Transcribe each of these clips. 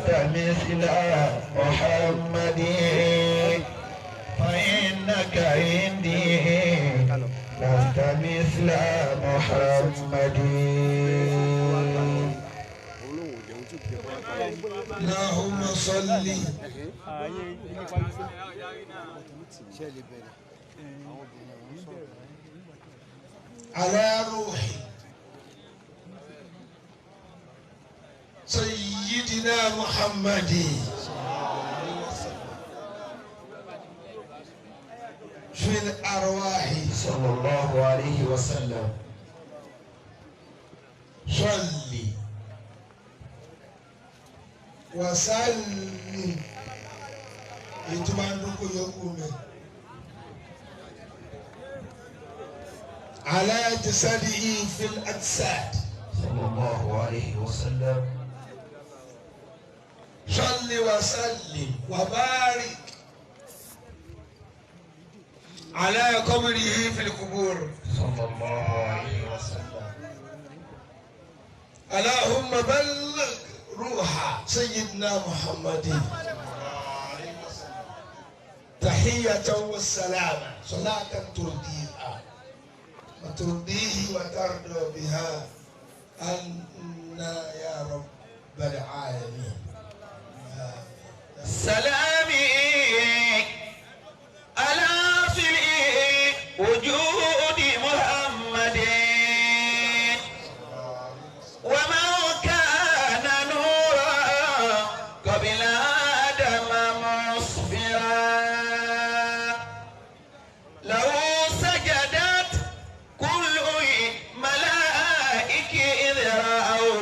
لست مثل محمد فإنك عندي لست مثل محمد. اللهم صل على روح سيدنا محمد في الأرواح صلى الله عليه وسلم. صل وسلم على جسده في الأجساد صلى الله عليه وسلم. صل وسلم وبارك على قبره في القبور صلى الله عليه وسلم. اللهم بلغ روح سيدنا محمد تحية والسلام صلاة ترضيها وترضيه وترضى بها أنا يا رب العالمين. سلامي على صل وجود محمد ومن كان نورا قبل آدم مصفرا لو سجدت كل ملائكة إذ رأوا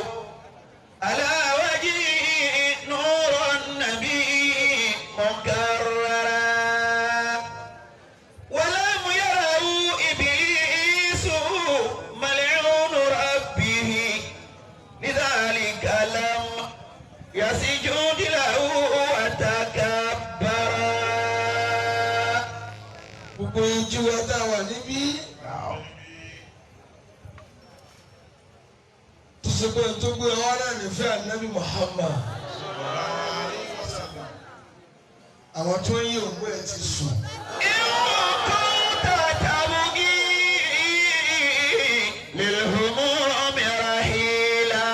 على وجهه نور النبي مكررا ولم يروا إبليس ملعون ربه لذلك لم يسجد له وتكبر. Gbogbo ojú wa tá a wà níbí tó ṣe pé tó gbé wa náà nífẹ̀ẹ́ Ànábì Muhammad, àwọn tó ń yí òǹgbẹ ẹ ti sùn. إن كنت تبغي للهموم رحيلا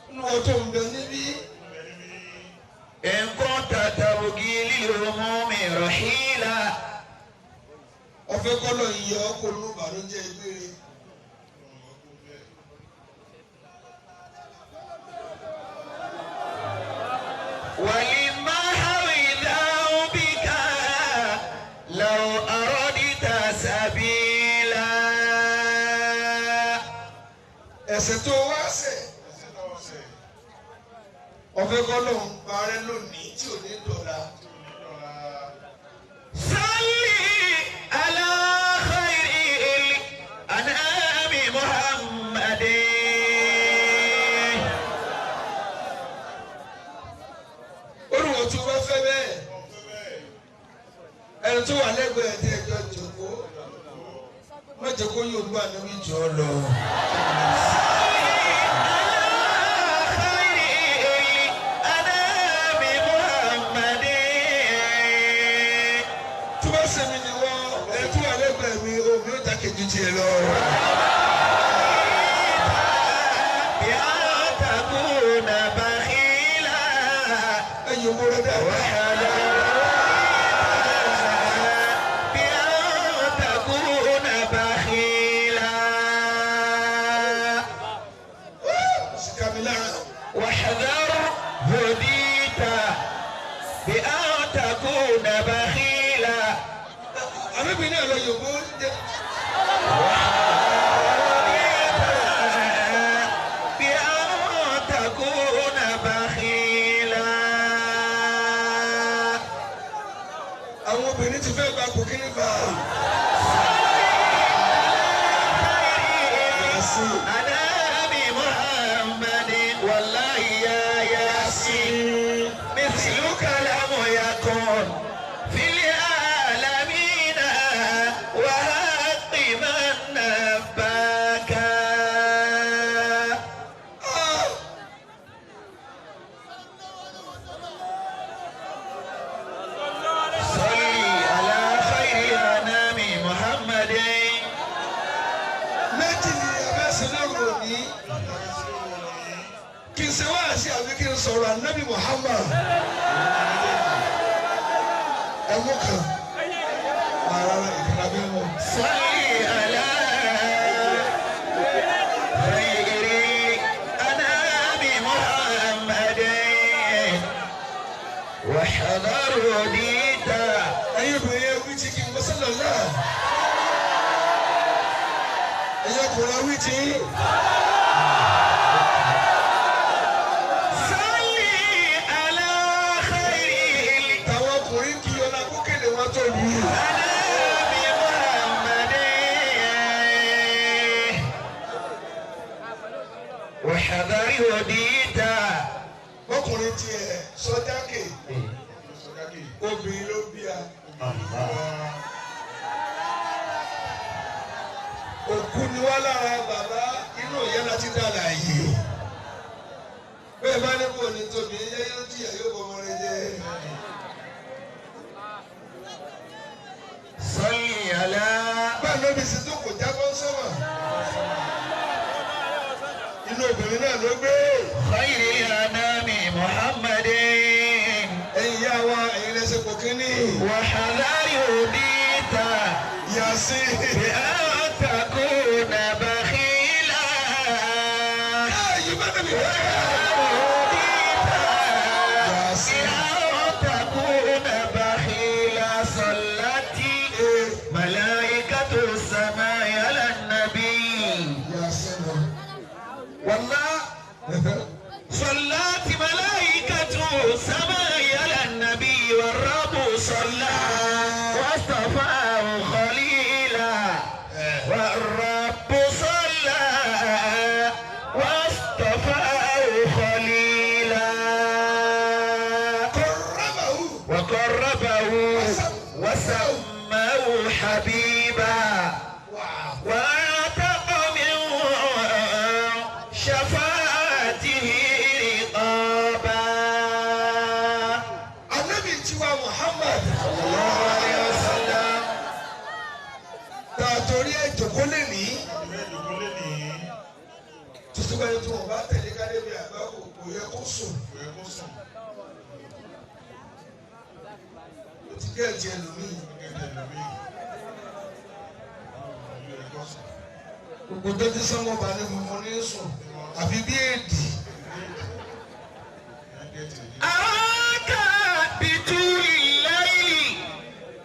Nínú wọn tó ń bẹ níbí إن كنت تبغي للهموم رحيلا ọ̀fẹ́ kọ́lọ̀ ń yọ ọkọ̀ nínú ìbànújẹ́ ìbéèrè. ولمحو ذنبك لو أردت سبيلا. Ẹ̀ṣẹ̀ tó wá ṣẹ̀ ọ̀fẹ́ kọ́lọ̀ ń parẹ́ lónìí tí ò ní dọ̀la. صل على خير الأنام محمد. Olùwọ̀ tó bá fẹ́ bẹ́ẹ̀ ẹni tó wà lẹ́gbẹ̀ẹ́ tí ẹjọ́ jòkó má jẹ́ kó yóò gbọ́ ànábì jọ lọ. على خير الأنام محمد. Tó bá sẹ́mi ni wọ́n ẹni tó wà lẹ́gbẹ̀ẹ́ mi omi ó jákèjú tiẹ̀ lọ. بأن تكون بخيلا Ẹ̀yin mo rẹ dáadáa. بأن تكون بخيلا Sìkà mi lára. واحذر هديت بأن تكون بخيلا Àbíbi náà lọ yòókù jẹ. بأن تكون بخيلا. Àwọn obìnrin ti fẹ́ gba kòkínní bá a. أنام محمد والله يا ياسين مثلك لم يكن في العالمين وهذا ní kí n ṣe wáàsí àbí kí n sọ̀rọ̀ ànábì Muhammad ẹ̀mú kan ara ìkàrà bí wọn. صل على خير الأنام محمد واحذر ديتا Ẹ̀yin obìnrin yẹn wí tí kí n bọ́ sọ́dọ̀ náà. Ẹ̀yin ọkùnrin wí tí. صل على خير Tàwọn ọkùnrin kì í yọlá kókèlè wọn tó lù ú. الأنام محمد واحذر ديتا Ọkùnrin tiẹ̀ sọjákè obìnrin ló bí a. Òkú ni wá lára bàbá inú ìyá láti dá láàyè. Bẹ́ẹ̀ bá ní kò ní tóbi yẹ yóò jìyà yóò bọ́ ọmọ rẹ jẹ. صل على Báyìí ló fi ṣe tó kò jábọ́ sọ́mà. Inú obìnrin náà ló gbé. خير الأنام محمد Ẹ̀yin ìyá wa ẹ̀yin lẹ́sẹ̀ kò kínní. وحذر ديتا Yàsí. بأن تكون بخيلا Ẹ̀yin bá dẹ̀bi wá. Yàsí. بأن تكون بخيلا صلت ملائكة السماء على النبي Yàsí nà. والله صلت ملائكة السماء على النبي والرب صلى واصطفاه خليلا والرب صلى واصطفاه خليلا Kọ̀rọ̀bàwù. وقربه وسماه حبيبا Wà. وأعتق من شفاعته رقابا Ànábì tiwa Muhammad. صلى الله عليه وسلم Tá a torí ẹ̀ jòkó lè ní. Tuntun bẹ́ẹ̀ tí wọ́n bá tẹ̀lé kádébí àgbà kò kò yẹ kó sùn. Ó ti gẹ̀ẹ́jì ẹlòmíì. Gbogbo tó ti sọ́wọ́ bá ní funfun ní sùn. Àfi bí èdì. أراك بطول الليل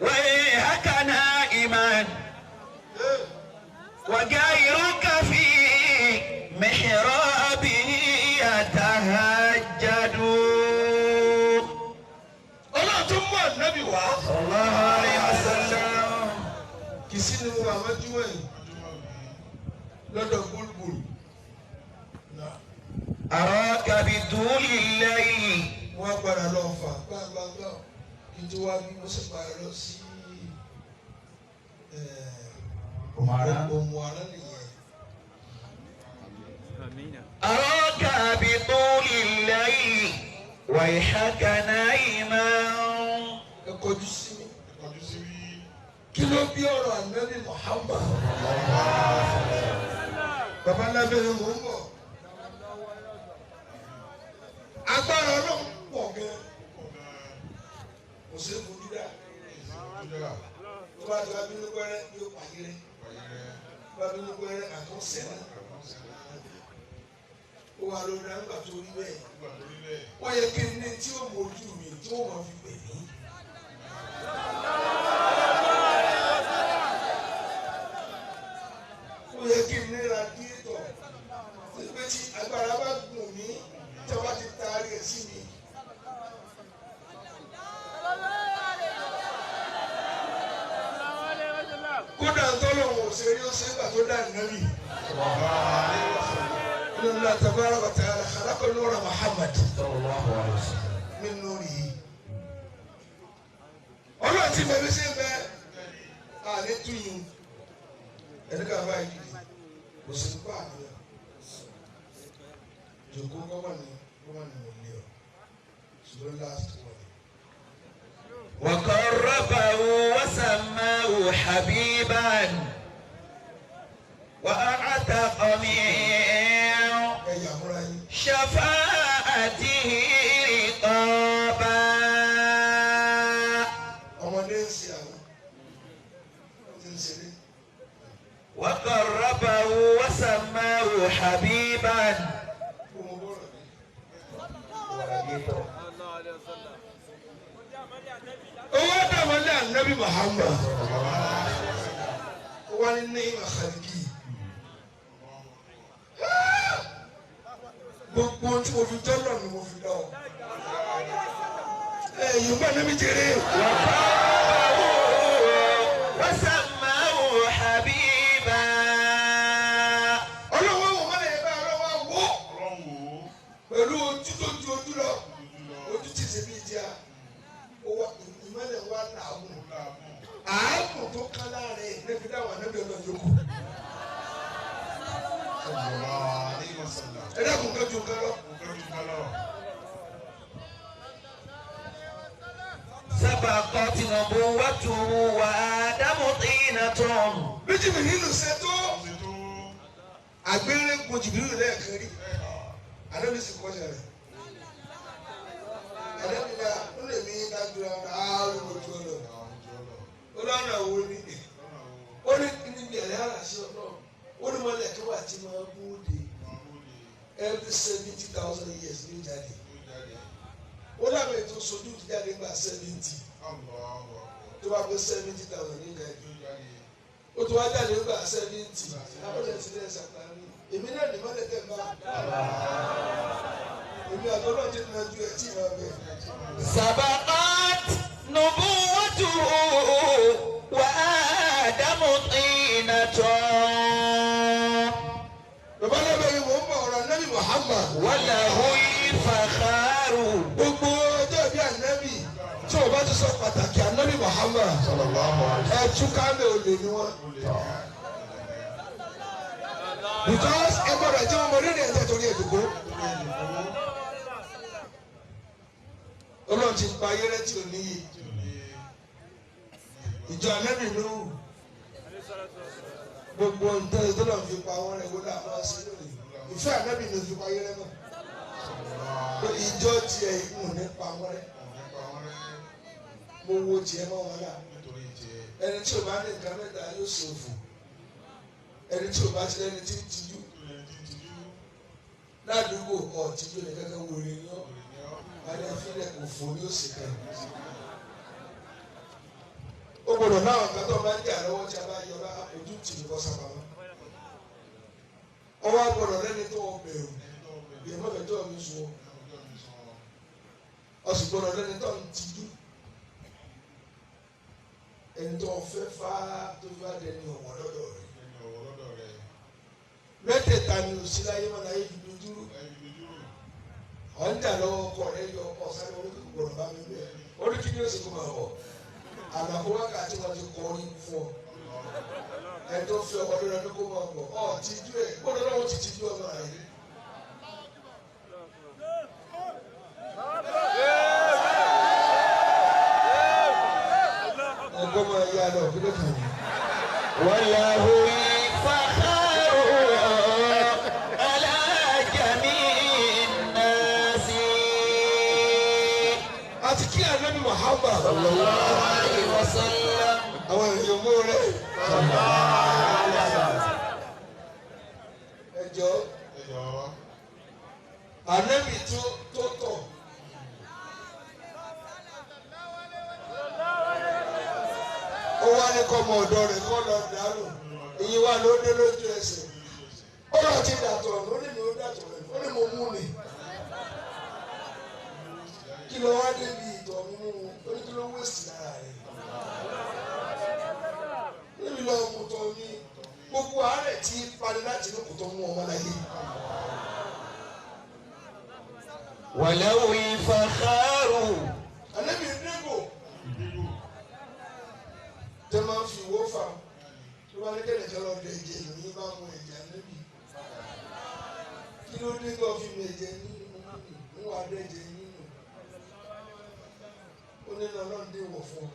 ويحك نائما وغيرك في محرابه يتهجد Ọlọ́run tó mú ànábì wá. صلى الله عليه وسلم Kì í sí ni mo wà mọ́júmọ́ yìí. Lọ́dọ̀ búlbùl. أراك بطول الليل Wọ́n padà lọ fà gbàgbàgbà kí n tó wá bí mo sì padà lọ sí Òmùaran nìyẹn. أراك بطول الليل ويحك نائما Ẹ kọjú sí mi. Kí ló bí ọ̀rọ̀ ànábì Muhammad? Bàbá lábẹ́rẹ́ mò ń bọ̀. Agbára Ọlọ́run pọ̀ gan. Kò sí fojú dá. Tó bá ti wá bínú pẹ́rẹ́ yóò pàyé rẹ̀. Tó bá bínú pẹ́rẹ́ àtúnṣe náà. Ó wà lórí àgbà tó rí bẹ́ẹ̀. Ó yẹ kí n ní tí ó mojú mi tí ó mọ̀ fi pè mí. Ó yẹ kí n ní radiétọ̀ tí pé tí agbára bá gùn mí tí a bá ti taari ẹ̀ sí mi. Kódà tọ́lọ̀ ò ṣe rí ó ṣe nígbà tó dá ìnáwó. Inna Allah tabaraka wa ta'ala khalaqa nura Muhammad min nurihi. Ọlọ́run ti bẹ̀rẹ̀ sí bẹ́ àlẹ́ túyùn ẹni ká bá yìí dìde kò sí nípa àníyàn jòkó gọ́mọ̀nì gọ́mọ̀nì wò lé ọ ṣùgbọ́n last one. وقربه وسماه حبيبا وأعتق من شفاعته رقابا. Ọmọdé ń ṣe àwọn tí ń ṣeré. وقربه وسماه حبيبا. Kó mo bọ̀rọ̀ mi. Owó dàmọ́lé ànábì Muhammad. Ó wá ní ní àkàlìkì. Gbogbo ohun tí mo fi jọ́lọ̀ ni mo fi dá ọ. Ẹ yìí bá níbi jèrè. وسماه حبيبا. Ọlọ́wọ́ wò mọ́lẹ̀ yẹn bá ọlọ́wọ́ wò. Pẹ̀lú ojú tó ju ojú lọ. Ojú tí ṣe bí ìdí a. Ó wá ìmọ̀lẹ̀ wá làágùn. Àágùn tó kán lára ẹ̀ ní fi dáwọn ànábì ọlọ́run yòókù. Ẹ dákun kan ju nǹkan lọ. سبقت نبوته وآدم طينة. Bí jìbìrìlù ṣe tó àgbérégun jìbìrìlù lẹ́ẹ̀kan rí. Ànábì sì kọ́ṣẹ́ rẹ̀. Ànábì náà ó lè mí dájú ara àárò ojú ọ̀nà. Ó lọ́nà wo ni? Ó ní níbi ẹ̀rẹ́ àràṣẹ ọlọ́run. Ó ní mọ́lẹ̀ tó wà tí máa bóde every 70,000 years ní jáde. Ó lábẹ́ ètò sojú ti jáde gba 70. Tó bá pé 70,000 ní jáde. Ó tó wá jáde gba 70. Àwọn ọ̀dẹ̀ ti lẹ̀ ṣàpàmì. Èmi náà ní mọ́lẹ̀ tẹ̀ bá. Èmi àtọ́lọ́ ti nà ju ẹ̀ tí ì máa bẹ̀. سبقت نبوته وآدم طينة. Bàbá lọ́bẹ̀ yìí mò ń bọ̀ ọ̀rọ̀ Ànábì Muhammad. وله الفخار. Gbogbo ọjọ́ ìbí Ànábì tí o bá ti sọ pàtàkì Ànábì Muhammad. Ẹ túká mẹ́ olè ni wọ́n. Because ẹ gbọ́dọ̀ jẹ́ ọmọ orílẹ̀ èdè torí èdùkú. Ọlọ́run ti pa ayé rẹ̀ tí ò níyì. Ìjọ Ànábì Nuhu. Gbogbo nǹkan tó lọ́n fi pa wọ́n rẹ̀ wọ́n náà máa ṣe lónìí. Ìfẹ́ Ànábì ló fi pa ayé rẹ̀ mọ́. Ìjọ tiẹ̀ ìmù nípa wọ́n rẹ̀. Mo wo tiẹ̀ mọ́ wọn náà. Ẹni tí o bá ní nǹkan mẹ́ta yóò ṣòfò. Ẹni tí o bá ti lẹ́ni tí ń tijú. Ládùúgbò ọ̀tíjú ní kankan wo ni yán. Adé fílẹ̀ kò fò ní òsì kan. Ó gbọ́dọ̀ náà nǹkan tó bá ń jà lọ́wọ́ tí a bá yọ bá ojú tì ní kọ́ sábàmọ́. Ọwọ́ gbọ́dọ̀ lẹ́ni tó o bẹ̀rù. Ìyẹn mọ̀fẹ́ tó o mi sùn o. Ó sì gbọ́dọ̀ lẹ́ni tó ń tijú. Ẹni tó o fẹ́ fá tó fi wá dẹni ọ̀wọ̀ lọ́dọ̀ rẹ̀. Mẹ́tẹ̀ẹ̀ta ni òsì láyé wọn láyé fi dojúrú. Ọ̀ ń jà lọ́wọ́ ọkọ rẹ̀ yọ ọkọ sáré orí kò gbọ́dọ̀ bá mi bẹ́ẹ̀. Orí kí ni ó sì kó máa bọ̀. Àlàfo wákàtí wọn ti kọ orí fún ọ. Ẹni tó fi ọkọ lórí ẹni kó máa bọ̀. Ọ̀ tijú ẹ̀ gbọ́dọ̀ lọ́wọ́ ti tijú ọmọ rẹ̀. Ọgbọ́n máa yá lọ kí ló kàn yín. وله الفخار على جميع الناس. Àti kí Ànábì Muhammad. صلى الله عليه وسلم. Àwọn èèyàn mú rẹ̀. Ẹ jọ̀ọ́. Ànábì tó tọ̀. Ó wá ní kọ́ ọmọ ọ̀dọ́ rẹ̀ kọ́ lọ dànù. Ìyẹn wà ló dé lójú ẹsẹ̀. Ó lọ ti dàtọ̀ ó ní mi ó dàtọ̀ rẹ̀ ó ní mo mú mi. Kí ló wá débi ìtọ̀ mímú ó ní kí ló wéṣì lára rẹ̀. Níbi lọ mú tọ̀ mi gbogbo àárẹ̀ tí parí láti inú kò tó mú ọmọ láyé. وله الفخار. Ànábì Ndégo tẹ máa ń fi ìwó fà tó bá ní kẹ́lẹ̀ kẹ́lẹ́ ọdẹ ẹ̀jẹ̀ ní bá mu ẹ̀jẹ̀ Ànábì. Kí ló dé tó fi mu ẹ̀jẹ̀ nínú mú wàá dé ẹ̀jẹ̀ nínú? Ó ní lọ́lọ́run dé wọ̀ fún ọ.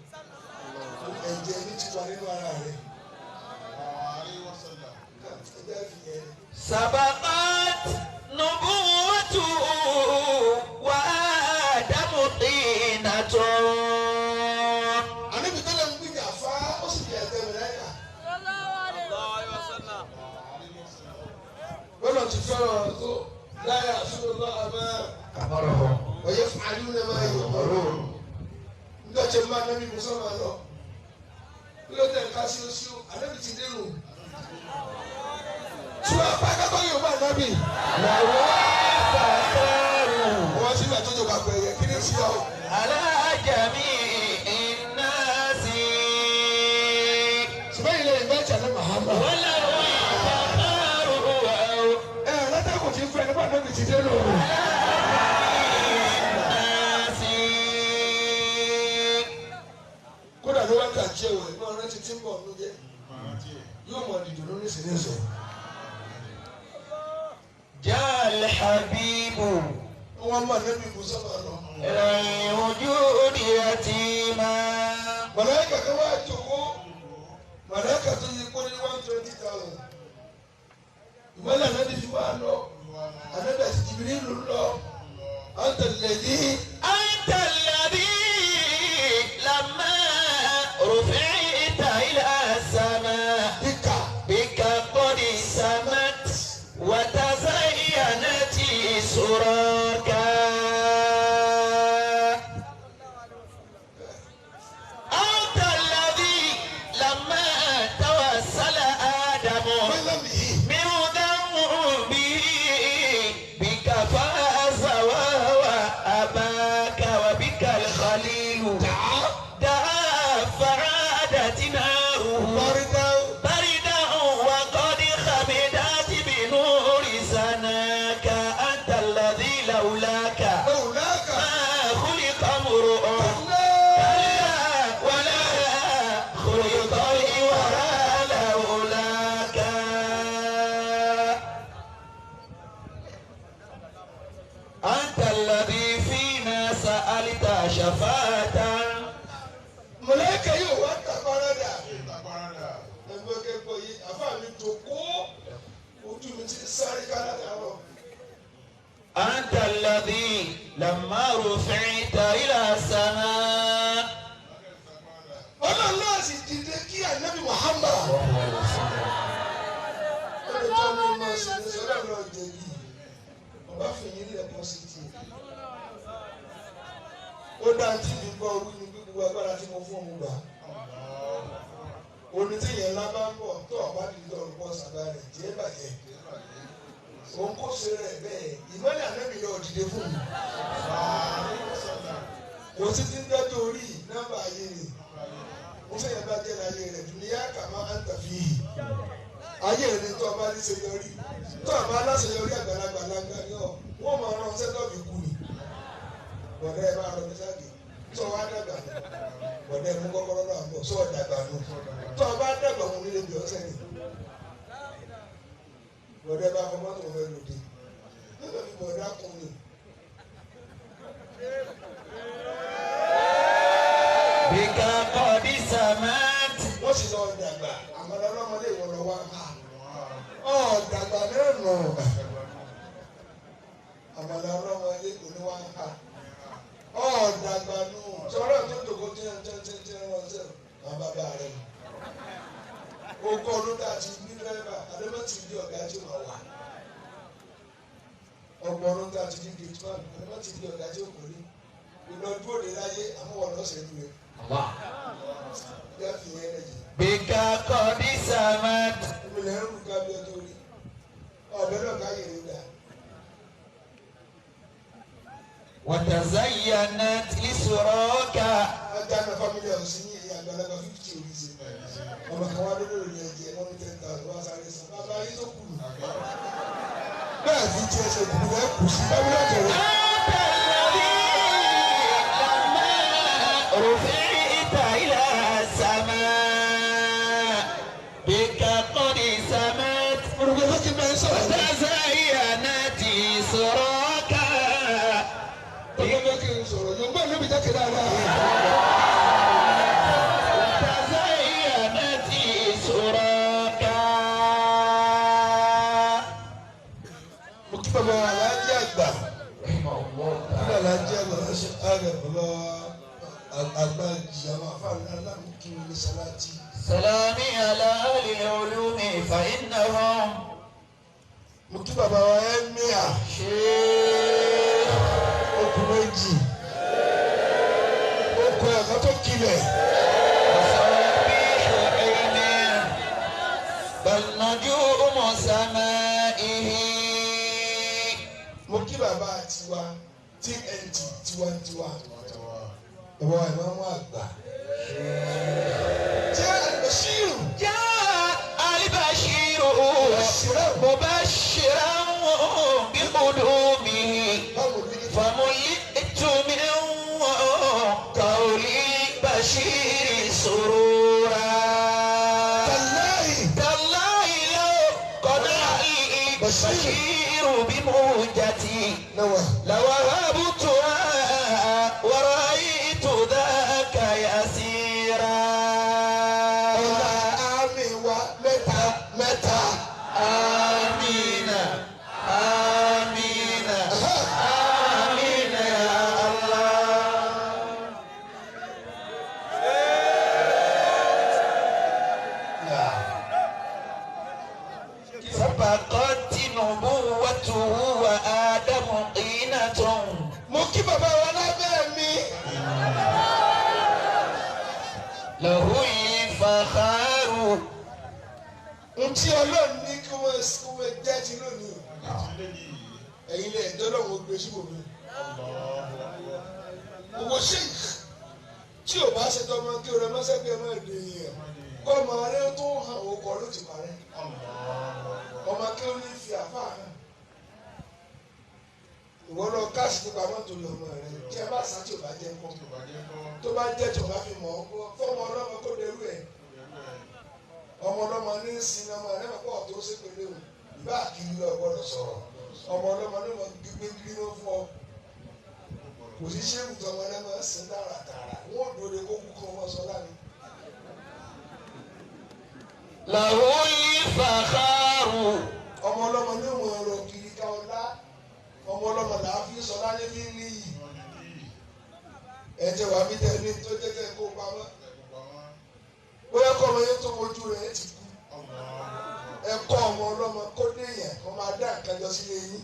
Ẹ̀jẹ̀ ní ti wà nínú ara rẹ̀. Ẹ̀jẹ̀ fi yẹn. سبقت نبوته tó láyà àsúnlọ́ àmà ọ̀yẹ́ fàálù náà máa yọ̀ ọ̀rọ̀ nígbà tí mo bá nábì musa máa lọ kí ló tẹ̀ ká sí oṣù ànábì ti dé nù. Tí wọ́n apá akẹ́kọ̀ọ́ yóò bá nábì. Làwọn fàkàrù. Wọ́n sì gbà tó jọ bàbá ẹ̀yẹ kí ni sí ọ. Alájàmí ìnáàsì. Ṣùgbọ́n ilé ìgbà tí àná Màhámà. Wọ́n làwọn ìfàkàrù. Ẹ látàkùn tí ń fẹ́ nípa nábì ti dé nù. Ìnáàsì. Kódà ló wá kà jẹ́ òwe mọ́ rántí tí ń bọ̀ ọ́nú jẹ́ yóò mọ̀ dìdùnú nísinsìnyí. Jal Habibu. Wọ́n mọ̀ nábì musa máa lọ. Ìwújúdi yatima. Màláíkà kan wá jókòó màláíkà tó yẹ kó ní 120,000. Ìmọ̀lẹ̀ ànábì fi wá lọ ànábì àti Jìbìrìlù lọ àǹtẹ̀lẹ̀dí. Anta alladhi lamma rufi'ta ila sama. Bíkà. Bika qad samat wa tazayyanat suraka. Anta alladhi lamma tawassala Adamu. Mọ́lẹ́mì yìí. من ذنبه بك فاز وهو أباك وبك الخليل دعا فعادت ناره Bọ́rídá. بردا وقد خمدت بنور سناك أنت الذي لولاك Lọ́wùlákà. ما خلق امرؤ كلا ولا خلق الورى لولاك. أنت الذي فينا سألت شفاعة. Màláíkà yóò wá tàpárádà. Ẹgbẹ́ kẹ́kọ̀ọ́ yìí, àfáà mi jókòó, ojú mi ti sáré ká látàárọ̀. أنت الذي لما رفعت إلى السماء. Ọlọ́run náà sì dìde kí ànábì Muhammad. Ọlọ́run tó ní ma ṣe ní sọ́dọ̀ náà jẹ̀bi. Ọba fìyín lẹ̀kọ́ sí ti. Ó dá tí mi gbọ́ orí ni pé gbogbo agbára tí mo fún òun gbà. Oní tí yẹn ńlá bá ń bọ̀ tó ọ̀bá dìde ọ̀rùn pọ̀ sàgbà rẹ̀ jẹ́ bàjẹ́. Òun kò ṣe rẹ̀ bẹ́ẹ̀ ìmọ̀lẹ̀ ànábì lọ dìde fún mi. Kò sí ti ń dájọ́ orí nọ́mbà ayé ni. Mo fẹ́ yẹn bá jẹ́ láyé rẹ̀ dùnìyà kàmá àǹtà fi yìí. Ayé rẹ̀ ni tó ọba ní ṣeyọrí. Tó ọba aláṣeyọrí àgbàlagbà lágbà ni ọ̀. Wọ́n máa rán sẹ́tọ̀ fi kú ni. Bọ̀dá ẹ bá rọ mi sáàgì. Tó wá dàgbà nù. Bọ̀dá ẹ mú kọ́kọ́rọ́ náà bọ̀ sọ dàgbà nù. Tó ọba dàgbà òun nílé bí ọ̀sẹ̀ ni. Bọ̀dá ẹ bá fọ mọ́tò fẹ́ lòdì. Nígbà tí bọ̀dá kún ni. بك قد سمت. Wọ́n sì lọ dàgbà àmọ́ ọlọ́mọdé ìwọ lọ wá ha. Ọ̀ dàgbà náà nù. Àmọ́ ọlọ́mọdé òní wá ha. Ọ̀ dàgbà nù. Sọ̀rọ̀ tó dògó tí ń tí ń tí ń tí ń rán ṣe àwọn bàbá rẹ̀ nù. Ogún ọdún tá a ti ní dírẹ́fà Adébọ́tì bí ọ̀gá tí ó máa wà. Ọgbọ̀n ọdún tá a ti ní gateman Adébọ́tì bí ọ̀gá tí ó kò ní. Ìlọ dúró de láyé àmọ́ ọ̀nà ọ̀sẹ̀ ní rẹ̀. Yá fi yẹn lẹ̀ yìí. بك قد سمت. Èmi lè ń rú ká bí ọjọ́ orí. Ọ̀bẹ náà ká yèrè dà. وتزينت لسراك. Ọjà náà fámílì ọ̀sìn ní ẹ̀yà àgbàlagbà 50 orí sí. Ọmọ kan wá lórí òní ẹ̀jẹ̀ wọ́n ní 10,000 wá sáré san. Bàbá yín tó kù nù. Bẹ́ẹ̀ fi tiẹ̀ ṣe kù lẹ́ kù sí fámílì ọ̀tẹ̀rẹ̀. أنت الذي لما رفعت إلى السماء بك قد سمت. Olùkọ́ tó ti bá ń sọ̀rọ̀. وتزينت سراك. Ọgbọ́n bá kí n sọ̀rọ̀. Yorùbá ló bí jáde dáadáa. وتزينت سراك. Mo kí bàbá aláàjì àgbà. Kí aláàjì àgbà ṣe ààrẹ bàbá àgbà ìyàwó àfáàní aláàmú kí n lè ṣaláàtì. سلامي على أهل العلوم فإنهم. Mo kí bàbá wa ẹ́míà okùn méjì okùn ẹ̀ka tó kilẹ̀. مصابيح عينه بل نجوم سمائه. Mo kí bàbá tiwa TNT tiwantiwa bàbá wa ìmáàmù àgbà. Jẹ́ àlùbọ̀ṣírù. جاء البشير مبشرا بقدومه Báwo ni kí فملئت من قول البشير سرورا. Tàláhì. تالله لو قضى البشير بموجتي Náwà. لوهبتها ورأيت ذاك يسيرا. Ọ̀la àmì wa mẹ́ta mẹ́ta. آمين آمين آمين يا الله. سبقت نبوته وآدم طينة. Mo kí bàbá wa lábẹ́ mi. له الفخار. Ntí Ọlọ́run ní kí wọ́n kí wọ́n jẹ́ ti lónìí. Ẹ̀yin lè ẹjọ́ lọ́wọ́ gbé síbò mi. Gbogbo sheik tí ò bá ṣe tọmọ kí o rẹ mọ́sẹ́gbẹ́ máa dè yẹn. Kọ́ ọmọ rẹ tó hàn ó kọ́ ló ti parẹ́. Ọmọ kí ó ní fi àfa hàn. Ìwọ lọ káàsì nípa mọ́tò lọ ọmọ rẹ. Tí ẹ bá sá tí ò bá jẹ́ ńkọ́. Tó bá jẹ́ tí ò bá fi mọ̀ ọ́ kọ́ fọ́mọ ọlọ́mọ kó derú ẹ̀. Ọmọ ọlọ́mọ ní í sin ọmọ rẹ mọ̀ pé ọ̀tún ó ṣépè léwu. Ìbá àkìrí lọ gbọ́dọ̀ sọ̀rọ̀. Ọmọ ọlọ́mọ ní wọn gbígbé kiri ló fún ọ. Kò sí ṣéwù tọmọ rẹ máa ń sin tààràtààrà. Wọn ò dòde kó kú kó wọn sọ láàrin. له الفخار. Ọmọ ọlọ́mọ ní wọn rọ kiri ká ọlá. Ọmọ ọlọ́mọ là á fi sọ láyé ní níyì. Ẹ jẹ́ wàá bí tẹ́lẹ̀ tó jẹ́ kẹ́ kó pamọ́. Bóyá kọ́ ọmọ yẹn tó wojú rẹ̀ ẹ ti kú. Ẹ kọ́ ọmọ ọlọ́mọ kó dé yẹn kó máa dá nǹkan jọ sílé yín.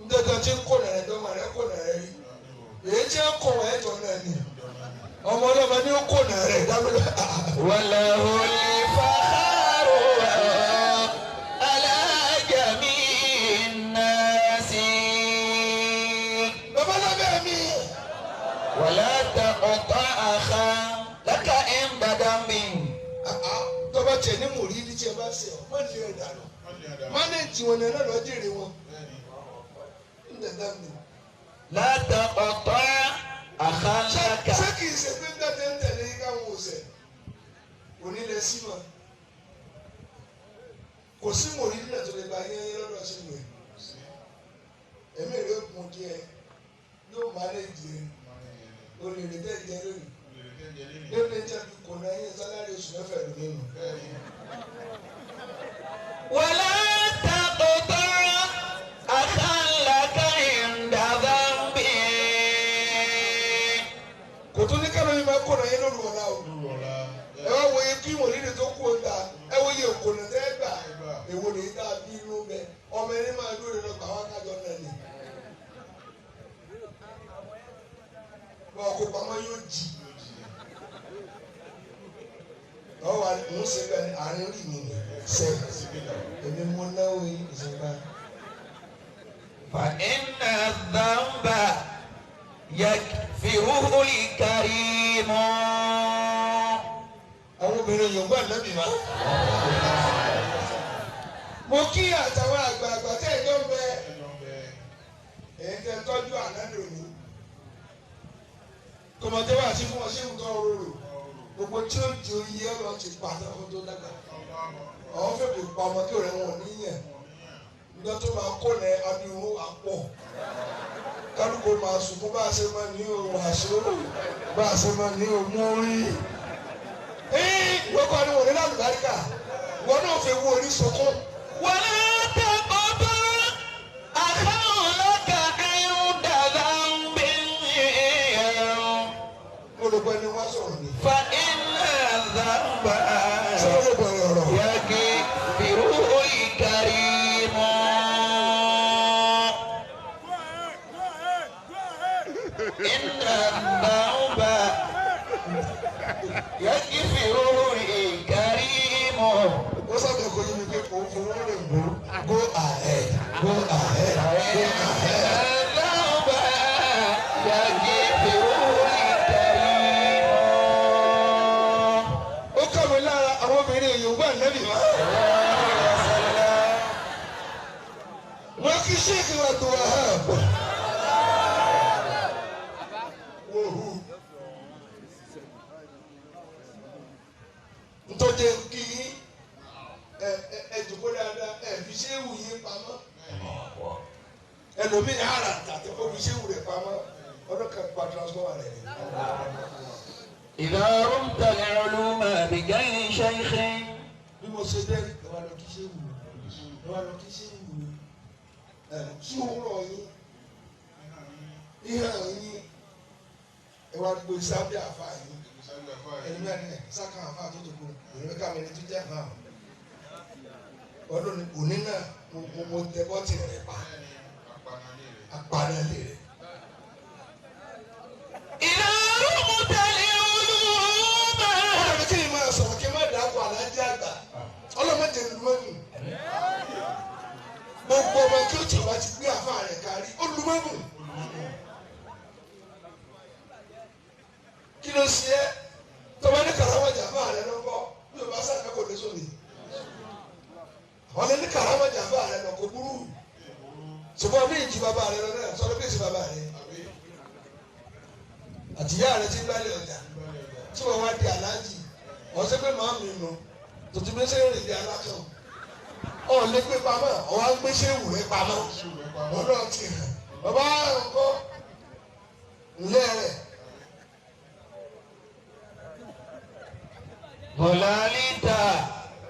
Ndẹ́jọ́ tí ń kó nàrẹ́ dọ́mọ rẹ̀ kó nàrẹ́ rí. Èyí tí ń kó ẹ̀ jọ náà ni. Ọmọ ọlọ́mọ ní ó kó nàrẹ́ dábìlẹ̀. وله الفخار على جميع الناس. Bàbá lábẹ́ mi. ولا تقطع أخا لك إن بدا من. Tọ́ba tiẹ̀ ní mòrí ní tiẹ̀ bá ṣe ọ́, má lè dànù. Mánéjì wọn ni ẹ náà lọ jèrè wọn. Ndẹ̀dá mi. لا تقطع أخا لك. Ṣé kìí ṣe pé nígbà tẹ́ ń tẹ̀lé yín káwọn ọ̀sẹ̀ kò ní lè sí mọ́? Kò sí mòrí nílẹ̀ tó lè ba yẹn yẹn lọ́dọ̀ sí mi. Ẹ̀mí rẹ̀ kún díẹ̀ yóò mánéjì ẹ̀. O lè rí bẹ́ẹ̀ jẹ lónìí. Lónìí tí a fi kò náà yẹn sálárì oṣù mẹ́fà lónìí nù. ولا تقطع أخا لك عند ذنب. Kò tún ní kẹ́lọ́ yín máa kó náà yẹn lóru ọ̀la o. Ẹ wá wo iye kí mòrídìí tó kú ọ̀la ẹ wo iye òkòlù tẹ́ ẹ gbà èwo lè dá bí inú bẹ ọmọ ẹni máa dúró lọ gbà wá kájọ náà ni. Bọ́ọ̀ kó pamọ́ yóò jì. Ọ wà ń ṣe bẹ́ẹ̀ ni àárín orí mi ni ṣe èmi mo náwó yín ìṣègbà. فإن الذنب يغفره الكريم. Àwọn obìnrin Yorùbá nábì má. Mo kí àtàwọn àgbààgbà tẹ́ ẹ jọ ń bẹ èyí tẹ́ tọ́jú àná lòní. Kọ̀mọ̀tẹ́ wà sí fún wọn sí nǹkan òróró. Gbogbo tí ó di oyè ọlọ́ ti pa àtàwọn tó dàgbà. Àwọn fèbè pa ọmọ kí òrẹ́ wọn ò ní yẹn. Nígbà tó máa kó lẹ abirùn àpọ̀. Kálukú máa sunkún bá a ṣe máa ní òun àṣọ bá a ṣe máa ní òun mú orí. Ee wọ́n kọ́ ni wọ́n ní lálùbáríkà. Wọ́n náà fi wo orí sunkún. ولا تقطع أخا لك عند ذنب. Mo rò pé ẹni wá sọ̀rọ̀ ni. فإن الذنب Go ahead, go ahead. الذنب يغفر الكريم. Ó kà mí lára àwọn obìnrin Yorùbá nẹ́bí wa. Wọ́n kí Sheikh Abdul Wahab. Wòhù. Ntọ́jẹ́ kí ẹ ẹ ẹ jòkó dáadáa ẹ fi ṣéwù yín pamọ́. Ẹlòmíì ara tàbí kó fi ṣéwù rẹ̀ pamọ́. Ọdún kan pa transformer rẹ̀ ni. إذا رمت العلوم بغير شيخ Bí mo ṣe dé ẹ wá lọ kí ṣéwù ẹ wá lọ kí ṣéwù ẹ ṣúrọ̀ yín ìhàn yín ẹ wá gbé sábẹ́ àfa yín ẹni mẹ́rin ẹ sáka àfa tó tó kù òní ká mi ní tó jẹ́ àfa ọdún òní náà mo tẹ bọ́tì rẹ̀ pa apanalé rẹ̀. إذا رمت العلوم Ọlọ́run kí n máa sọ̀rọ̀ kí n má dàpọ̀ alájà àgbà ọlọ́mọdé lùmọ́nù gbogbo ọmọ kí ó ti wá ti gbé àfa rẹ̀ kárí ó lùmọ́nù kí ló ṣe é tọ́ba ní kàrámọ̀jà àfa rẹ̀ lọ́kọ́ bí o bá sàkà kò lè sóni àwọn ní kàrámọ̀jà àfa rẹ̀ lọ kò burú ṣùgbọ́n ní ìjì bàbá rẹ̀ lọ náà sọ̀rọ̀ bí èsì bàbá rẹ̀ àtìyá rẹ̀ ti ń gbálẹ̀ ọjà tí wọ́n wá di aláàjì wọ́n ṣe pé màá mi nù tòtí bí ṣe ń rìn di alákan ọ̀ lè gbé pamọ́ ọ̀ wá ń gbé ṣé wù rẹ pamọ́ ọ̀ náà ti hàn bàbá nǹkan ńlẹ̀ rẹ̀ ضلالت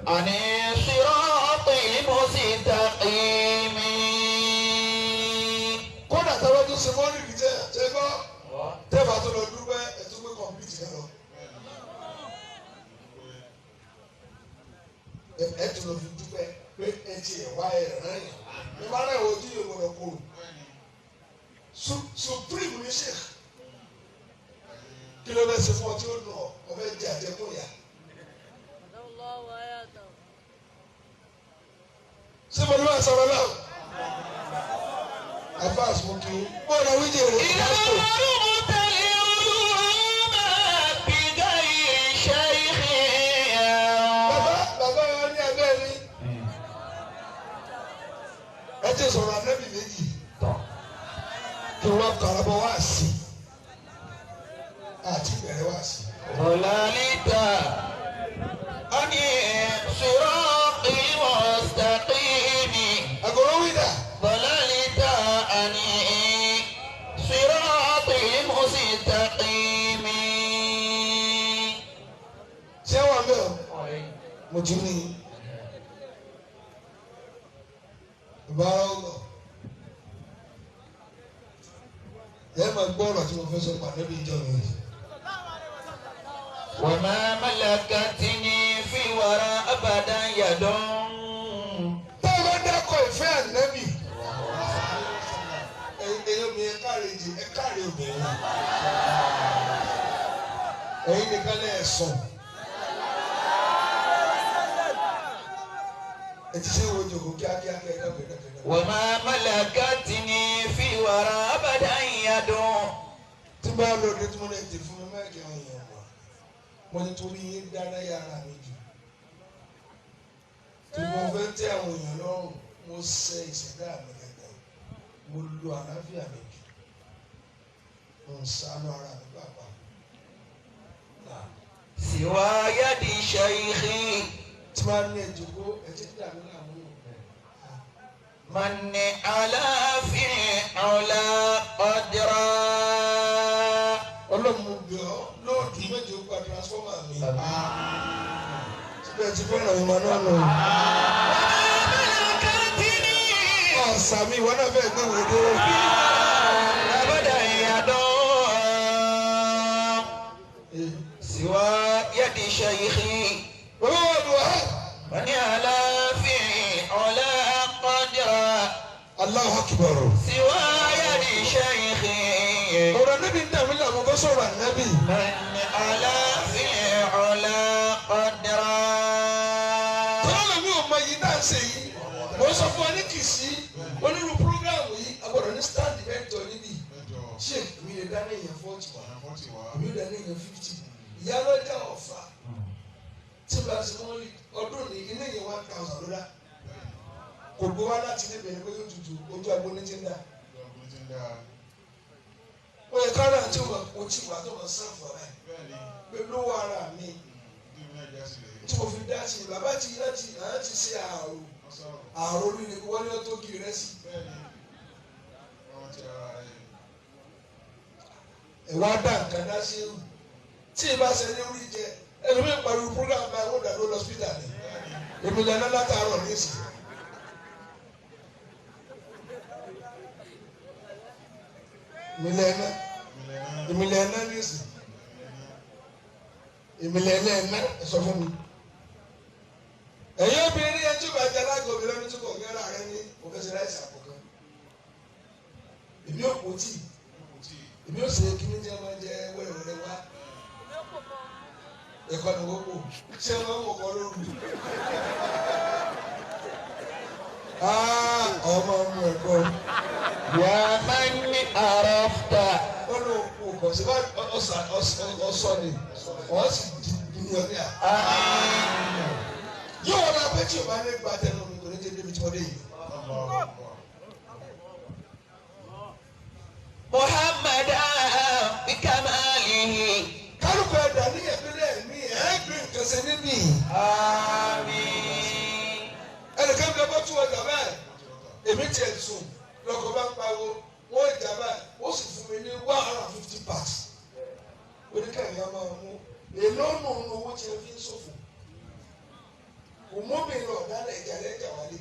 عن الصراط المستقيم. Kódà táwọn tó ṣe mọ́nì rí tẹ́ ṣe gbọ́ tẹ́fà tó lọ dúpẹ́ ẹ̀tún gbé kọ̀m̀pìtì kan lọ ẹ̀ tó lọ fi dúpẹ́ pé ẹ ti ẹ̀ wá ẹ̀ rán yàn ní bá náà ojú yóò gbọdọ̀ kúrò supreme ní sheikh kí ló bẹ ṣe fún ọ tí ó dùn ọ ọ fẹ́ jẹ àjẹkùn yà. Ṣé mo ní wàá sọ̀rọ̀ náà? Abbas mo kì í. Bọ́ọ̀lù wíjì rẹ̀ إذا pásítọ̀. رمت العلوم بغير شيخ Bàbá bàbá wa ní abẹ́ mi. Ẹ ti sọ̀rọ̀ ànábì méjì. Kí wọ́n kàràbọ̀ wá sí. Àti ìbẹ̀rẹ̀ wá sí. ضلالت عن الصراط المستقيم. Àgọ́rọ́ wídà. ضللت عن صراط المستقيم. Ṣé wà mẹ́ o? Mo ti ní. Ìbára ọ̀gọ̀. Ẹ máa gbọ́ ọ̀rọ̀ tí mo fẹ́ sọ pàdé bí ìjọ mi. وما ملكتني في وراء أبدا يد. Tá a bá dákọ̀ ìfẹ́ ànábì. Ẹ̀yin mi ẹ káre jì ẹ káre obìnrin. Ẹ̀yin nìkan lẹ́ ẹ̀ sùn. Ẹ ti ṣe wo jòkó kíákíá kí ẹ dákọ̀ ẹ dákọ̀ ẹ dákọ̀. وما ملكتني في وراء أبدا يد. Tí bá lọ dé tí mo lè tè fún mi mẹ́ẹ̀kì àwọn èèyàn wà. Mo ti torí yín dáná yàrá mi jù. Tí mo fẹ́ tẹ́ àwọn èèyàn lọ́rùn, mo ṣe ìṣẹ̀dá mi gẹ́gẹ́. Mo lo àlàáfíà mi jù. Mo ń ṣàánú ara mi pàápàá. سوى يد شيخي Tí wọ́n á ní ẹ̀jọ̀gbó ẹ̀jẹ̀ dà mí láàmú. من على في علا قدرا. Ọlọ́run mo bẹ̀ ọ́ lóòdù méje ó gba transformer mi. Síbẹ̀ tí fẹ́ràn mi máa náà nù. وما ملكتني Ọ̀sà mi ìwọ náà fẹ́ gbé wèé dé. أبدا يد سوى يد شيخي Bàbá wa lù wá. من على في علا قدرا Allahu Akbar. سوى يد شيخي Ọ̀rọ̀ níbi ń dàmí làwọn bá sọ̀rọ̀ ànábì. من على في علا قدرا. Tọ́lá mi ò mọ yìí tá à ń ṣe yìí mo sọ fún ọ ní kìsì onírú programu yìí a gbọ́dọ̀ ní stand mẹ́jọ níbí ṣé mi lè dá ní èèyàn 40 wá èmi lè dá ní èèyàn 50 ìyá lọ́jà ọ̀fà tí bá ti wọ́n rí ọdún ní ilé yẹn 1000 ló dá kò gbé wá láti ilé bẹ̀rẹ̀ pé yóò tutù ojú agbo ní ti ń dà ó yẹ kára àti wọn kò tí wà tó wọn sáfù ọ̀rẹ́ pé lówó ara mi tí mo fi dá sí bàbá ti láti àwọn ti ṣe àrò àrò líle wọ́n ní wọ́n tó kí rẹ sí. Ẹ wá dá nǹkan dá sí ewu tí ìbá ṣe ní orí jẹ ẹlòmíín pariwo program báyìí wọ́n dàdó lọ hospital ni èmi lẹ́nu látàárọ̀ ní ìsìn. Èmi lẹ́nu ní ìsìn. Èmi lẹ́nu ẹ̀ná ẹ sọ fún mi. Ẹ̀yin obìnrin ẹni tí ó bá jẹ alága obìnrin lọ́dún tó kọ̀ ní ara rẹ ní òfẹsẹ̀ láìsí àpò kan. Èmi ò kò tíì èmi ò ṣe kíní tí a máa jẹ wẹ́rẹ́wẹ́rẹ́ wá. Ẹ̀kọ́ ni wọ́n kò ṣé wọ́n mọ̀ kọ́ lóru. Ọmọ ọmọ ẹ̀kọ́. Wà á máa ń ní àrọ́fta. Ó ló kú kọ̀ sí ọ̀sán ni ọ̀ sì di mílíọ̀nìà. Yóò wọ́n náà pé tí o bá ní gba tẹnu mi kò ní tẹ́ débi tí wọ́n dé yìí. Muhammad bikamalihi. Kálukú ẹ̀dá ní ìpínlẹ̀ mi ẹ̀ gbé nǹkan ṣe níbí. Àmín. Ẹnìkan bí ọkọ tún ọjà báyìí èmi tiẹ̀ sùn lọkọ̀ bá ń pariwo wọ́n ìjà báyìí ó sì fún mi ní 150 packs. Oníkàyọ̀ á máa mú èló nù nù owó tí ẹ fi ń ṣòfò. Kò mọ́bìnrin ọ̀dálẹ̀ ìjà lẹ́jà wálé.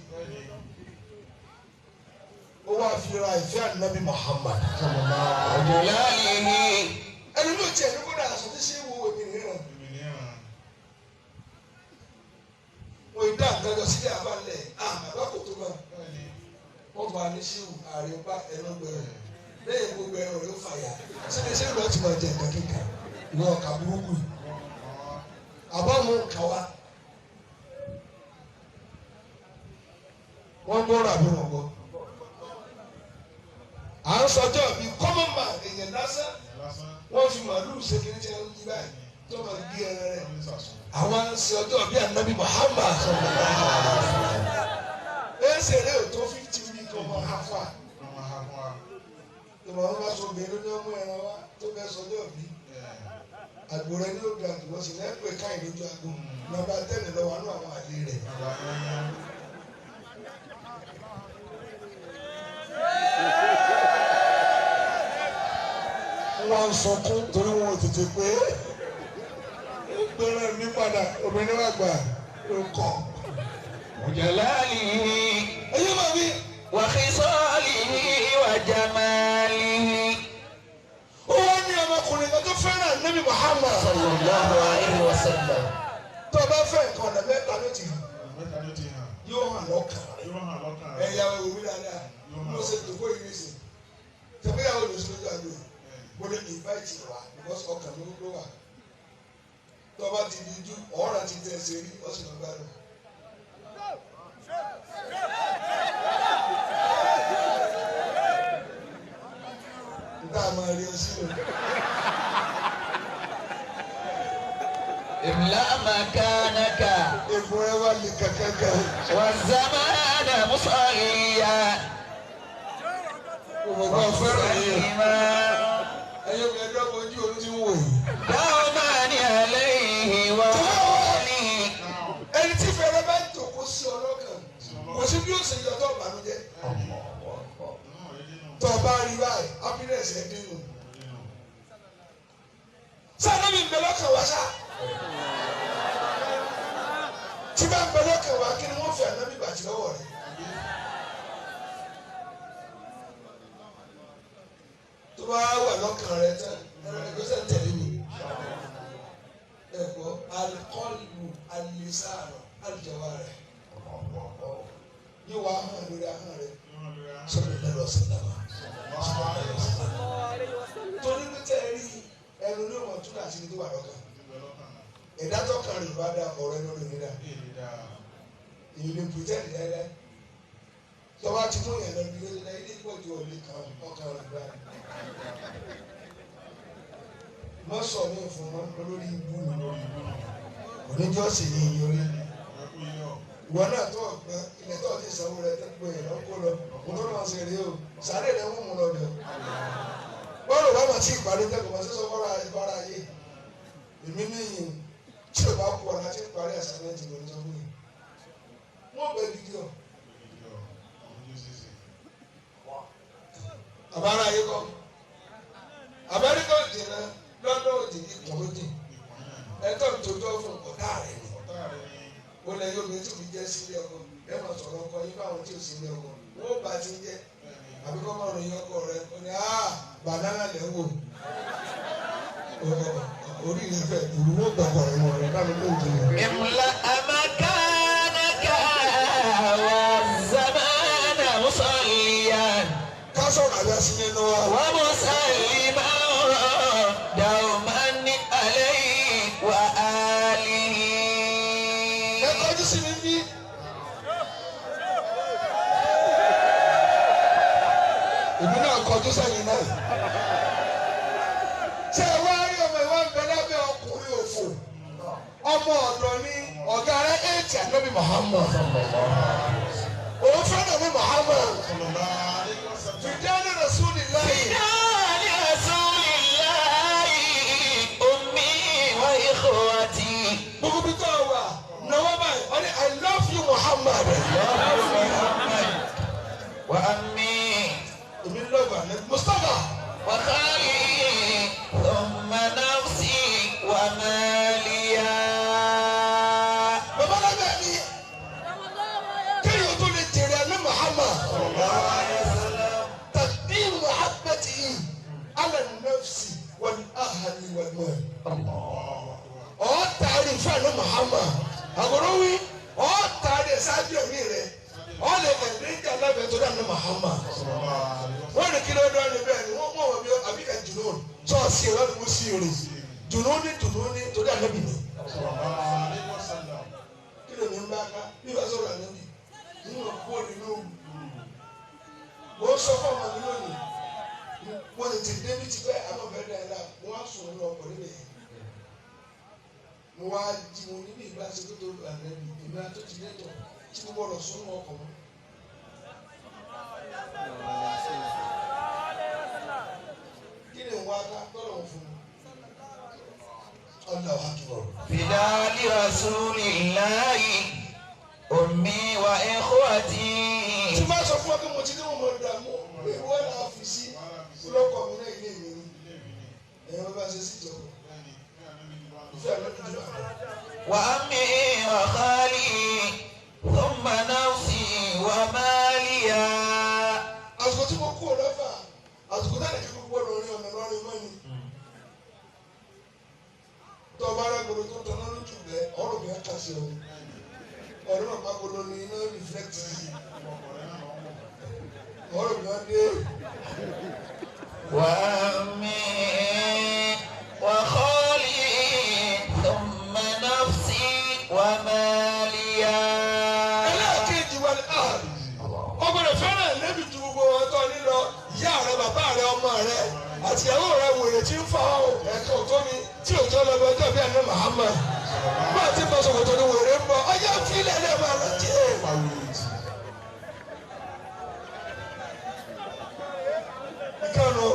Ó wá fi ra ìfẹ́ ànábì Muhammad. Jalalihi. Ẹni ló tiẹ̀ ní kódà aṣọ tí ṣé wo èmi nìran. Wọ́n dá nǹkan lọ sílé àbálẹ̀ àbá kò tó bá. Wọ́n bá ní ṣéwù ààrẹ bá ẹnu gbẹrẹ. Lẹ́yìn gbogbo ẹran rẹ̀ ó fàyà. Síbi ṣéwù lọ́ọ́ ti máa jẹ nǹkan kíkà. Ìwọ ọ̀kà burúkú yìí. Àbá mú nǹkan wá. Wọ́n gbọ́rọ̀ àbí wọ́n gbọ́. À ń sọjọ́ bíi common man èèyàn lásán. Wọ́n fi màálù ṣe kiri tí wọ́n ń yí báyìí tó máa gé ẹran rẹ̀. Àwọn ń ṣe ọjọ́ bíi anabi Muhammad. Ẹsẹ̀ rẹ̀ ò tó 50 week ọmọ hafa. Ìmọ̀ wọn bá sọ obìnrin ní ọmọ ẹran wa tó bẹ́ẹ̀ sọjọ́ bí. Àgbo rẹ̀ ní ògùn àdùwọ̀ sí lẹ́pẹ̀ káyìn lójú agbo. Nọ́mbà 10 lọ́wọ́ àánú àwọn àlè rẹ̀. Wọ́n ń sọkún torí wọn ò tètè pé gbẹrẹ mi padà obìnrin wà gbà ló kọ. Jalalihi. Ẹyẹ máa wí. Wa khisalihi wa jamalihi. Ó wá ní ọmọkùnrin kan tó fẹ́ràn Nabi Muhammad. Sallallahu alayhi wa sallam. Tó o bá fẹ́ nǹkan ọ̀nà mẹ́ta ló ti hàn. Yóò hàn lọ́kàn. Ẹ̀yà òwú dáadáa. Mo ṣe dòkó yìí nísìn. Tẹ̀gbéyàwó ló ṣe lójú àgbo yìí. Mo lè invite wa because ọkàn mi ló wà. Tó o bá ti di ju ọ̀ràn ti tẹ̀ ṣe rí ọ̀sìn ọ̀gbá rẹ̀. Nta máa rí ọ sí o. Imla makanaka. Egun rẹ wá lè kankankan. Wa zamana musalliya. Òmùgbọ́ fẹ́ràn yìí. Ẹyẹ mi ẹjọ́ mojú omi ti ń wò yìí. Dawmani alayhi wa alihi. Ẹni tí fẹ́rẹ́ bá jòkó sí ọ lọ́kàn, kò sí bí ó ṣe yọ tó ìbànújẹ́. Tó o bá rí báyìí, happiness ẹ̀ dín nù. Sáà mi ń bẹ lọ́kàn wá sá. Tí bá ń bẹ lọ́kàn wá, kí ni wọ́n fi àná mi bàtí lọ́wọ́ rẹ̀? Tó bá wà lọ́kàn rẹ̀ tán, ẹ̀rọ ìgbésẹ̀ tẹ̀lé mi. Ẹ̀kọ́ alikọ́lù alisáàrọ̀ alijọba rẹ̀ yóò wá hàn lórí ahọ́n rẹ̀ sọ̀rọ̀ lẹ́nu ọ̀sẹ̀ dàgbà. Torí pé tẹ́ ẹ rí ẹnu ní ọmọ tún àti ní tó wà lọ́kàn. Ẹ̀dá tọ́kàn rẹ̀ bá dá ọ̀rọ̀ ẹnu rẹ̀ nídà. Èyí lè pretend dáadáa. Tọ́ba ti mú ìyànà bí lóṣù náà ilé pọ̀ ju ọ̀lẹ́ kan ọkàn rẹ̀ báyìí. Má sọ mí fún wọn olórí ibú ni. Oníjọ́ sì ní iye orí. Ìwọ náà tó ọ̀gbọ́n ilẹ̀ tó ti sanwó rẹ̀ tó gbé ìlọ́ kó lọ. Mo tó lọ sí rí o. Sàárè rẹ̀ ń mú lọ bẹ̀. Bọ́ọ̀lù bá ma ti ìpàdé tẹ́kọ̀ọ́ ma sísọ fọ́ra ìbára ayé. Èmi níyìn tí o bá kú ọ̀nà tí ń parí àsàmẹ́ntì ló ń sọ fún mi. Wọ́n bẹ gidi ọ̀. Àbára ayé kọ́. Amẹ́ríkà ò jìnnà London ò jìnnà ìkùn ló jìn. Ẹ̀tọ́ mi tó tọ́ fún ọ̀tá rẹ̀ ni. Ó lẹ yóò mi tí mi jẹ́ sílé ọkọ. Ẹ máa sọ̀rọ̀ ọkọ yín fáwọn tí ò sílé ọkọ. Wọ́n bá ti ń jẹ́. Àbí kọ́ máa ròyìn ọkọ rẹ̀. Ó ní bàdánà lẹ̀ ń wò. Orí rẹ̀ fẹ́ burú wọ́n gbọ̀ngàn rẹ̀ wọ̀n rẹ̀ bá mi lóògùn rẹ̀. املأ مكانك والزمان مصليا Ká sọ̀rọ̀ àbí asinmi nù wa. ومسلما دوما عليه وآله. Ẹ kọjú sí mi bí. Èmi náà kọjú sẹ́yìn náà. Ṣé ẹ wá rí ọmọ ìwà ń bẹ lábẹ́ ọkùnrin òfò? Ọmọ ọ̀dọ̀ ni ọ̀gá rẹ̀ éètì ànábì Muhammad. Òun fẹ́ràn mi Muhammad. Fìdáni Rasulillahi. فداء رسول الله أمي وإخوتي. Gbogbo bí tó wà náwó báyìí, wọ́n ní I love you Muhammad. وأمي Èmi lọ́gbà ní Mustapha. وخالي ثم نفسي وماليا. Bàbá lábẹ́ mi, kéèyàn tó lè jèrè àná Muhammad. تقديم محبته على النفس والأهل والمال. Ó taari ìfẹ́ àná Muhammad. Àgọ́rọ́ wí, ó taari ẹ̀sáájú ẹ̀mí rẹ̀. Ó lè ẹ̀dẹ́jà lábẹ́ tó dànù Muhammad. Wọ́n ní kí ló dán ní bẹ́ẹ̀ ni wọ́n mọ̀ wọ́n bí àbíkà jùlọ sọ́ọ̀sì ẹ̀rọ ni mo sì rè. Jùlọ ní jùlọ ní torí ànábì ni. Kí ló ní ń bá ká bí wàá sọ̀rọ̀ ànábì? Nínú òkú òní lóru. Mo sọ fún ọmọ mi lónìí. Mo tètè débi ti pẹ́ àmọ́ fẹ́ dá ẹ lá. Mo wá sùn nínú ọkọ̀ níbẹ̀ yẹn. Mo wá jí mo níbi ìgbà ṣe tó tó ànábì. Ìgbà tó ti lẹ́tọ̀ tí mo gbọ́dọ̀ sún nínú ọkọ̀ mọ́. Kí ni ìwọ aká tọ́lọ̀ ń fún mi? Allahu Akbar. فداء رسول الله أمي وإخوتي. Tí bá sọ fún ọ pé mo ti ní mo mọ ìdààmú ìwọ náà fi sí lọ́kọ̀ mi náà ilé mi ni. Ẹ̀yin bá ṣe sí ìjọba. Ìfẹ́ ànábì jù àná. وأمي وخالي ثم نفسي وماليا. Àsìkò tí mo kú ọlọ́fà, àsìkò táyà kí gbogbo ọ̀rọ̀ orin ọ̀nà lọ́rin mọ́ ni. Tọ́ bá rẹ̀ gbòòrò tó tọ́ná lójú rẹ̀, ọ̀rọ̀ mi á kà sí ọ. Ọ̀rọ̀ náà pàgọ́lọ́ ni iná reflect yìí. Ọ̀rọ̀ mi á dé. وأمي وخالي ثم نفسي وماليا. Ẹlẹ́ẹ̀kejì wà ní ààrùn. Ọgbọ́dọ̀ fẹ́ràn lẹ́bi ju gbogbo wọn tó ní lọ. Ìyá rẹ, bàbá rẹ, ọmọ rẹ, àtìyàwó rẹ wèrè tí ń fa ẹ̀ka òtó mi tí òjò lọ bẹ ọjọ́ bí ẹni Muhammad. Bá a ti bọ sọ̀kòtò ni wèrè ń bọ̀, ọjọ́ fílẹ̀ lẹ́ẹ̀ máa lọ jẹ́. Ìkànnì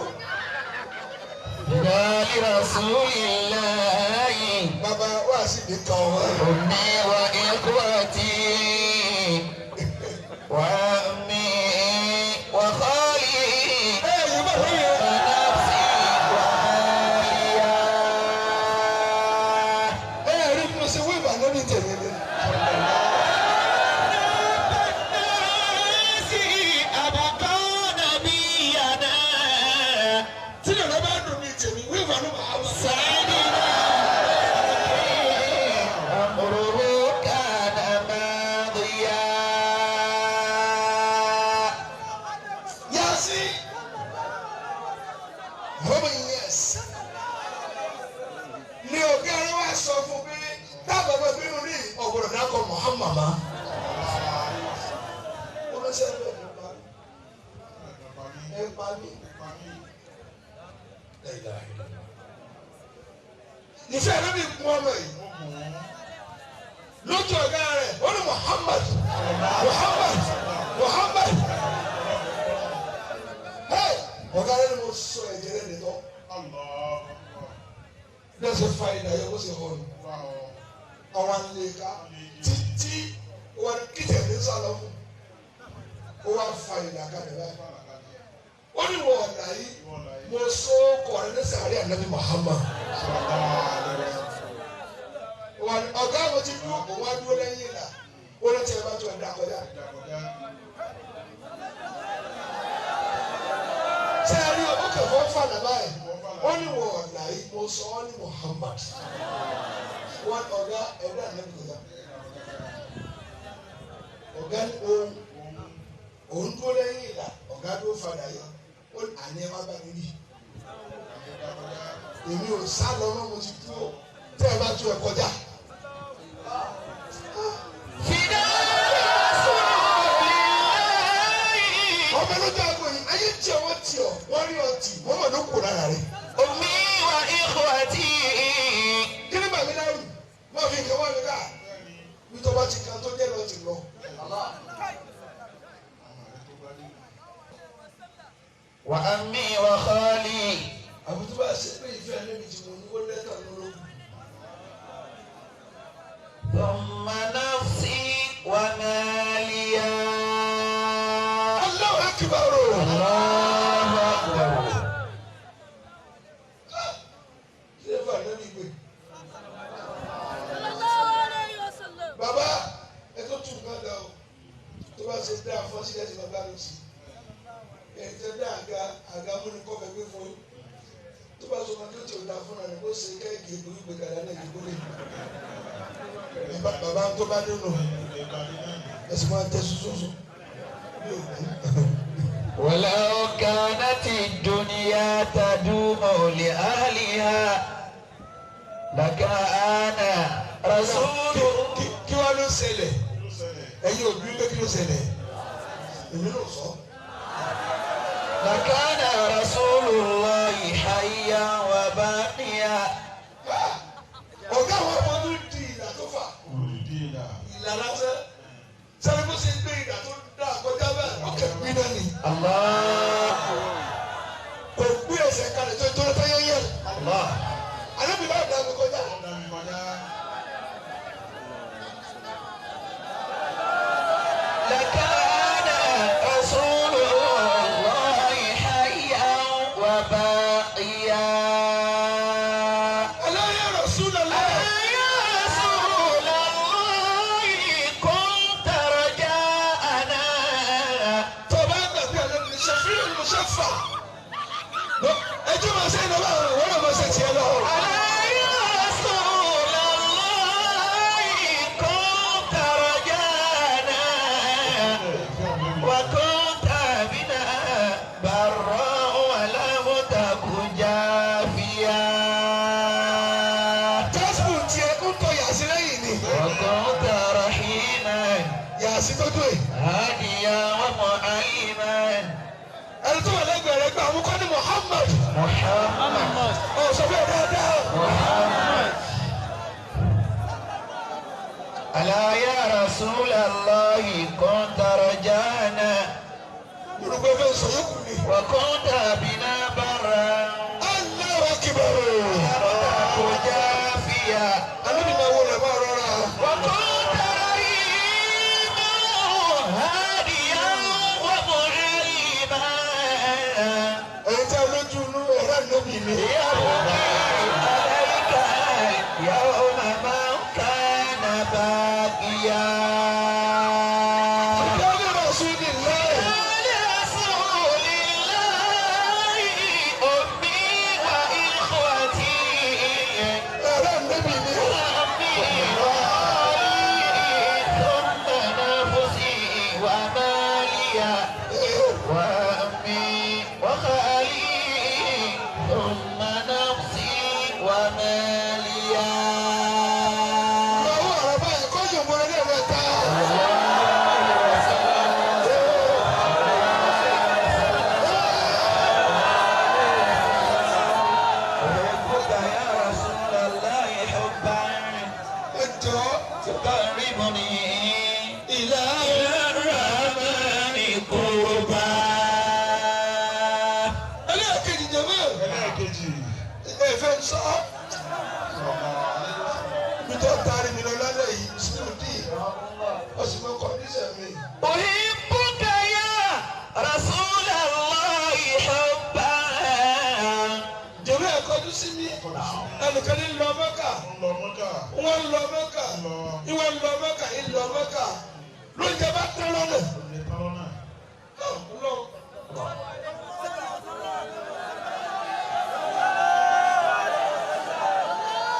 فداء رسول الله bàbá wà sí mi kàn wọ́n. أمي وإخوتي وأمي وخالي Ẹ yìí bá fún yẹn. ونفسي وماليا. Ẹ rí bí mo ṣe wí ìbànú ní tèmi ni. أبقى نبينا Tí lè bá dùn mí tèmi, wí ìbànú màá wà. سيدنا أمره كان ماضيا. Yasi. Bọ́mọ yes. Ní ọ̀gá rẹ̀ wá sọ fún mi, dábàá bá bínú rí ọ̀gbọ̀dọ̀ dákọ̀ Muhammad ma. gun ọmọ yìí lójú ọ̀gá rẹ̀ ó ní Muhammad Muhammad Muhammad. Hey, ọ̀gá rẹ̀ ni mo sọ ẹ̀jẹ̀ rẹ̀ nìtọ́. Bí wọ́n ṣe fa ìdáyọ̀ bó ṣe hàn ọ̀wà lè ká títí wọ́n kìtẹ̀ ní sálọ fún ó wá fa ìdàkalẹ̀ báyìí. Ó ní wọ́n ọ̀nà yìí mo sọ ọkọ̀ rẹ̀ ní sàárẹ̀ ànábì Muhammad. Ọ̀gá mo ti dúró òun á dúró lẹ́yìn ìlà ó lọ tí ẹ bá tó ẹ̀ dá kọjá. Ṣé ẹ rí ọkọ̀ kẹfọ́ fàdà báyìí? Ó ní wọ́n ọ̀nà yìí mo sọ ọ́ ní Muhammad. Wọ́n ọ̀gá ẹ̀dá ànábì kọjá. Ọ̀gá ní òun òun dúró lẹ́yìn ìlà ọ̀gá dúró fàdà yìí ó ní àní ẹ má bá mi rí. Èmi ò sá lọ mọ́ mo ti dúró tẹ́ ẹ bá tó ẹ kọjá. Ọmọ lójú àgbo yìí ayé tí ọwọ́ tì ọ́ wọ́n rí ọtí wọ́n mọ̀ ló kù lára rẹ̀. أمي وإخوتي. Kí ni màmí lẹ́rù? Wọ́n fi nǹkan wọ́n mi ká. Bí tó bá ti kan tó jẹ́ lọ ti lọ. وأمي وخالي. Àbí tó bá ṣe pé ìfẹ́ níbi tí mo ní ó lẹ́tà lólógún. ثم نفسي ومالي. Allahu akbar. الله أكبر. Ṣé fà lórí ìgbè? Bàbá ẹ tó tún nǹkan dà o. Tó bá ṣe dá fún sílẹ̀ tí bàbá mi sí. Ẹ̀yin tẹ́ dá àga àga múni kọ́fẹ́ gbé fún yín. Tó bá sọ ma tó ti dá fún náà kó ṣe kẹ́ẹ̀kì ìlú ìgbè kàdá náà ìdìbò lè. Bàbá tó bá nínú ẹ sì máa tẹ sọ́sọ́sọ́. Mi ò kú. ولو كانت الدنيا تدوم لأهلها لكان رسول. Kí wàá ló ṣẹlẹ̀? Ẹ̀yin òbí pé kí ló ṣẹlẹ̀? Èmi ló sọ. لكان رسول الله حيا وباقيا. Ọ̀gá àwọn ọmọ tó di ìlà tó fà. Ìlà lásán. Sáré bó ṣe gbé ìlà tó dá kọjá báyìí. Ó kẹ̀ gbé náà ni. الله Kò gbé ẹsẹ̀ kalẹ̀ tó tó lọ́tọ́ yẹ́yẹ́. الله. Àlébí bá dá mi kọjá. لكان رسول الله حيا وباقيا. Alā yā Rasūlallah. يا رسول الله كنت رجاءنا. Tọ́ba gbàgbé àlẹ́ mi ṣàfihàn mi ṣàfà. Ẹjọ́ máa ṣe ìnáwó àwọn ọ̀rọ̀ máa ṣe tiẹ̀ lọ. ألا يا رسول الله كنت رجاءنا وكنت بنا برا ولم تك جافيا. Jásùn tiẹ̀ ń tọ yàsí lẹ́yìn ni. وكنت رحيما Yàsí tó dùn ẹ̀. هاديا ومعلما. Ẹni tó wà lẹ́gbẹ̀ẹ́ rẹ̀ gbà àwọn kọ́ ni Muhammad. محمد. Ọ̀ sọ bẹ́ẹ̀ dáadáa. محمد. ألا يا رسول الله كنت رجانا Olùkọ́ fẹ́ sọ yókù ni. وكنت بنا برا Allahu akbar. ولم تك جافيا. Àlébí máa wọlé máa rọra. وكنت رحيما هاديا ومعلما. Ẹ̀yin tí a lójú inú ẹ̀rọ ànábì ni. يبكي عليك يوم من كان باقيا. Ìdájọ́ Rasulillah. لرسول الله أمي وإخوتي. Ẹ̀rọ ànábì ni. وأمي وأهلي ثم نفسي ومالي. وأمي وخالي ثم أحبك يا رسول الله حبا. Jẹ̀wé ẹ̀kọ́jú sí mi. Ẹnìkan ní lọ Mẹ́kà. Wọ́n ń lọ Mẹ́kà. Ìwọ́n ń lọ Mẹ́kà. Ń lọ Mẹ́kà. Lóúnjẹ bá tẹ́ lọ́nà.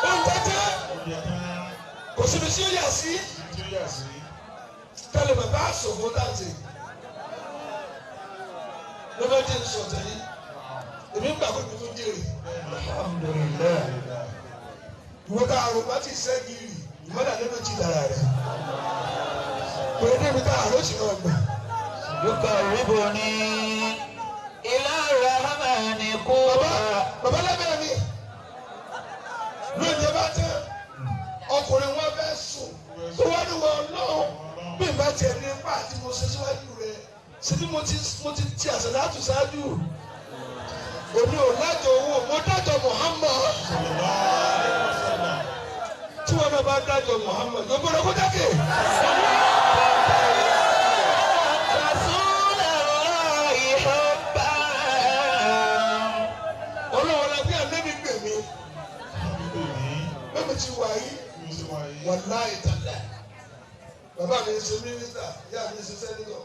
Oúnjẹ tẹ́ kò síbi tí ó yà sí. Tẹ́lẹ̀ bàbá àsòfò dáǹtì. Lọ́fẹ́ tí ń sọ̀tẹ̀ yìí. Èmi ń gbà pé mi tún jèrè. Alhamdulillah. Ìwọ tá a rò bá ti ṣẹ́gi rì, ìmọ̀lá nínú ti dára rẹ̀. Pẹ̀lú níbi tá a rò sì máa gbà. يقربني إلى الرحمن قربا. Bàbá lábẹ́ mi, lóúnjẹ bá tán, ọkùnrin wọn fẹ́ sùn. Tó wá ní wọn lọ́wọ́ bí ìbá tiẹ̀ ní ipá àti mo ṣe síwájú rẹ̀. Ṣé bí mo ti ti àṣà látù ṣáájú? Èmi ò lájọ owó, mo dájọ Muhammad. Tí wọn náà bá dájọ Muhammad, yóò gbọ́dọ̀ kó jáde. رسول الله حبا. Ọlọ́run la bí ànábì gbè mí. Bẹ́ẹ̀ni ti wà yìí, wàláhì tàlá. Bàbá mi ń ṣe mínísítà, ìyá mi ń ṣe sẹ́nitọ̀,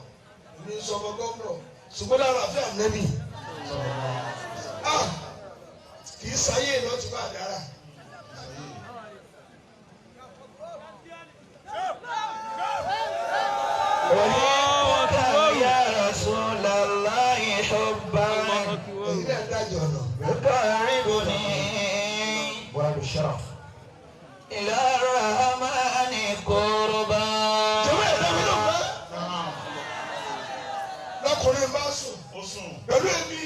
èmi ń sọ ọmọ gómìnà. Ṣùgbọ́n lára àfẹ́ ànábì. Ah! Kì í sáyé iná ti bá dára. أحبك يا رسول الله حبا. Èyí náà dájọ́ ọ̀nà. يقربني إلى الرحمن قربا. Jọ̀wọ́ ẹ̀dá mi ló bá. Lọ́kùnrin bá sùn pẹ̀lú èmi.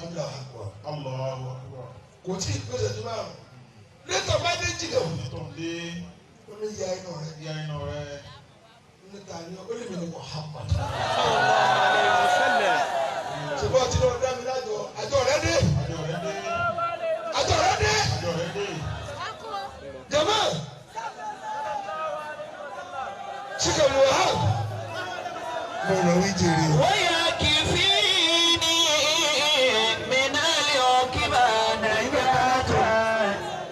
Allahu Akbar. Kò tí ì pèsè tó máa rùn. Létọ̀ bá dé jìnnà. Ó ní ya iná rẹ̀. Níta ni ó lè mi ní Muhammad. Ṣùgbọ́n tí lọ́ọ́ dá mi lájọ, àjọ rẹ̀ dé. Àjọ rẹ̀ dé. Jọ̀mọ́. Ṣíkàlù Wahab. Mo lọ wí jèrè. ويكفيني من العقبى نجاة.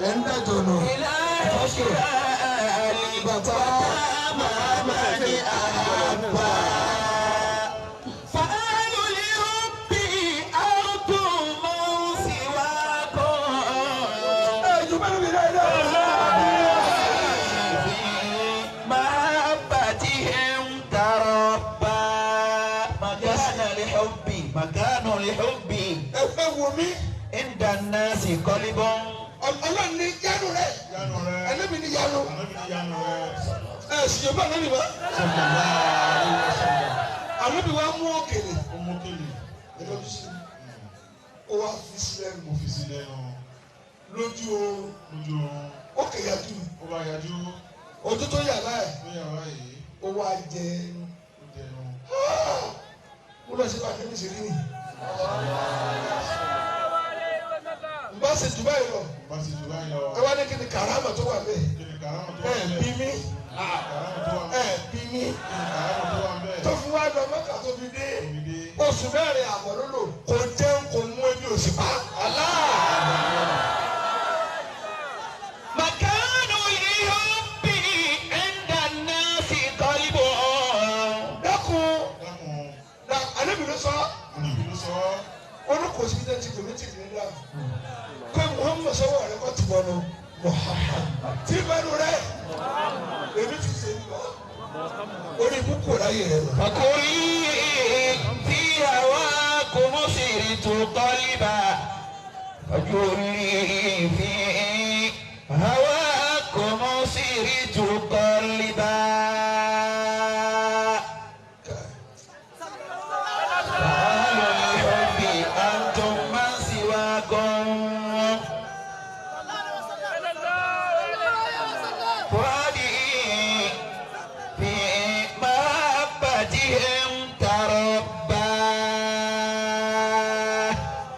Ẹ̀ ń dájọ́ nù. إلى الشمال وما من أحبا. فأهل الحب أرجو من سواكم. Ẹ jù bẹ́ẹ̀ mi láì láì. في محبتهم تربى. مكان لحبي مكان لحبي Ẹ fẹ́ wo mí. عند الناس قلب. Ọlọ́run ní yánu rẹ̀. Ẹlẹ́mi ní yánu. Ẹ sì yóò bá ànábì wá. Ànábì wa mú òkèlè. Ẹ lọ́dún sí i. Ó wá fi sílẹ̀ nù. Lójú oorun. Ó kèyàjú. Ojú tó yà láì. Ó wá jẹ ẹnu. Mo lọ sí bá ànábì sí rí nì. N bá ṣe jù báyìí lọ. Ẹ wá ní kí ni kàrámà tó wà bẹ́ẹ̀. Ẹ bí mi. Ẹ bí mi. Tó fi wá lọ Mẹ́kà tó fi dé. Oṣù mẹ́rin àbọ̀ ló lò. Kò jẹun kò mú ebi òsì pa. مكان الحب عند الناس قلب. Dákun. Na ànábì ló sọ. Ó ní kò sí bí ti tèmi tì ní dá. Pé Muhammad sọ́wọ́ rẹ̀ kọ́ ti bọ̀nù. Muhammad. Tí bẹ́ẹ̀ rẹ̀. Èmi ti ṣe nígbà. Orí ibú kò ráyè rẹ̀ lọ. فكلي في هواكم صرت قلبا. فكلي في هواكم صرت قلبا. فأهل الحب أنتم من سواكم. فؤادي في محبتهم تربى.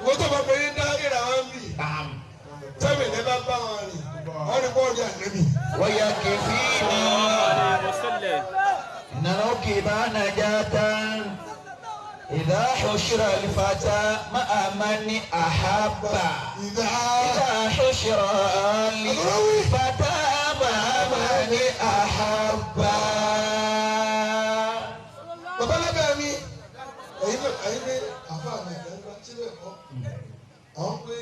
Wọ́n tó bá bẹ̀rẹ̀ dá ìrà wọn bì. Tẹ́mi ní bá bá wọn rìn. Wọ́n ní bọ́ọ̀lù ànábì. ويكفيني إن العقبى العقبى نجاة إذا حشر الفتى مع من أحب إذا حشر الفتى مع من أحب. Bàbá lábẹ́ mi, ẹ̀yin ní àfáà mi àgbà síbẹ̀ kọ́. Àwọn pé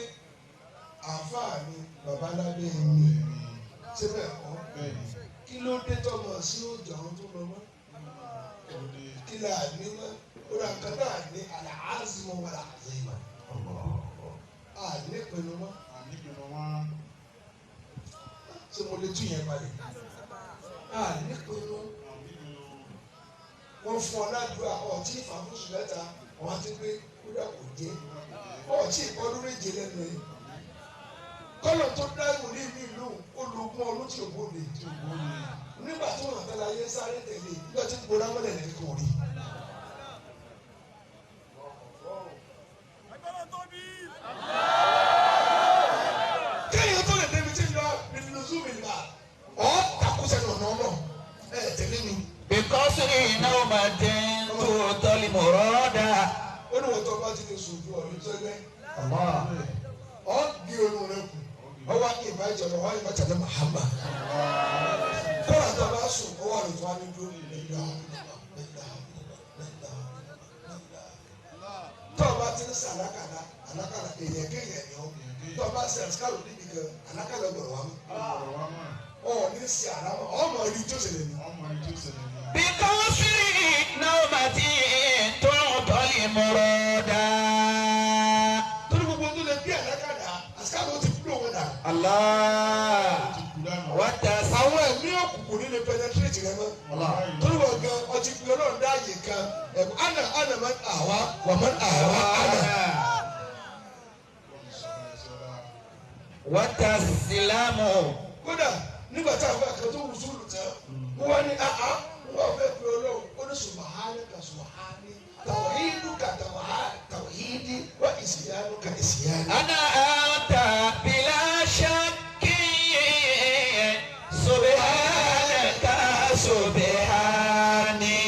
àfáà mi bàbá lábẹ́ mi síbẹ̀ kọ́. Kí ló dé tọmọ sí òjò àwọn tó lọ mọ́? Kí là ní mọ́? Ó rà nǹkan náà ní àlàázìmọ̀ wà láàzìmọ̀. À ní ìpinnu mọ́. Ṣé mo lè tún yẹn balẹ̀? À ní ìpinnu. Wọ́n fún ọ ládùúgbà ọtí ìfàmùsùn mẹ́ta wọ́n ti gbé kódà kò jẹ́ ọtí ìkọdún méje lẹ́nu yìí. Kọ́lọ̀ tó dá ìwòlí mi ìlú olùkún ọdún tí ògbó lè nígbà tó wọ́n fẹ́ láyé sáré tẹ̀lé nígbà tí gbóná mọ́lẹ̀ ní kò rí. Kéèyàn tó lè débi tí ń lọ nínú zoom ìlà ọ̀ takùsẹ̀ ọ̀nà ọ̀nà ẹ̀ tẹ̀lé mi. بقصر نومة تعطى المراد. Ó ní wọ́n tó bá ti lè sùn ju ọ̀rẹ́ tó ẹgbẹ́. Ọ̀ di orun rẹ kù. Ọ wá ní ìbájọ́ lọ, wá ní ìbájọ́ lọ Muhammad. Kọ́lá tó bá sùn, ó wà lójú wa ní dúró nígbà. Tó o bá ti ń sà àlákàlà, àlákàlà èèyàn kéèyàn ni ọ́. Tó o bá ṣe àsìkárò níbi kan, àlákàlà gbọ̀rọ̀ wá mọ́. Ọ̀ ní sí àlámọ̀, ọmọ ìlú tó ṣẹlẹ̀ ni. بقصر نومة تعطى المراد. Torí gbogbo tó lè bí àlákàlà, àsìkárò ti kúrò wọn dà. الله وتس Àwọn ẹ̀mí òkùnkùn ní lè penetrate rẹ mọ́. Torí wọ́n gan ọtí fi Ọlọ́run dá àyè kan ẹ̀kọ́ àná àná máa ń àwa wà máa ń àwa àná. وتسلم. Kódà nígbà tá a fẹ́ kan tó wù sùúrù tán, wọ́n wá ní àá wọ́n fẹ́ fi Ọlọ́run ó ní subhanaka subhani tawhiduka tawhidi wa isyanuka isyani. أنا أنت بلا شك سبحانك سبحاني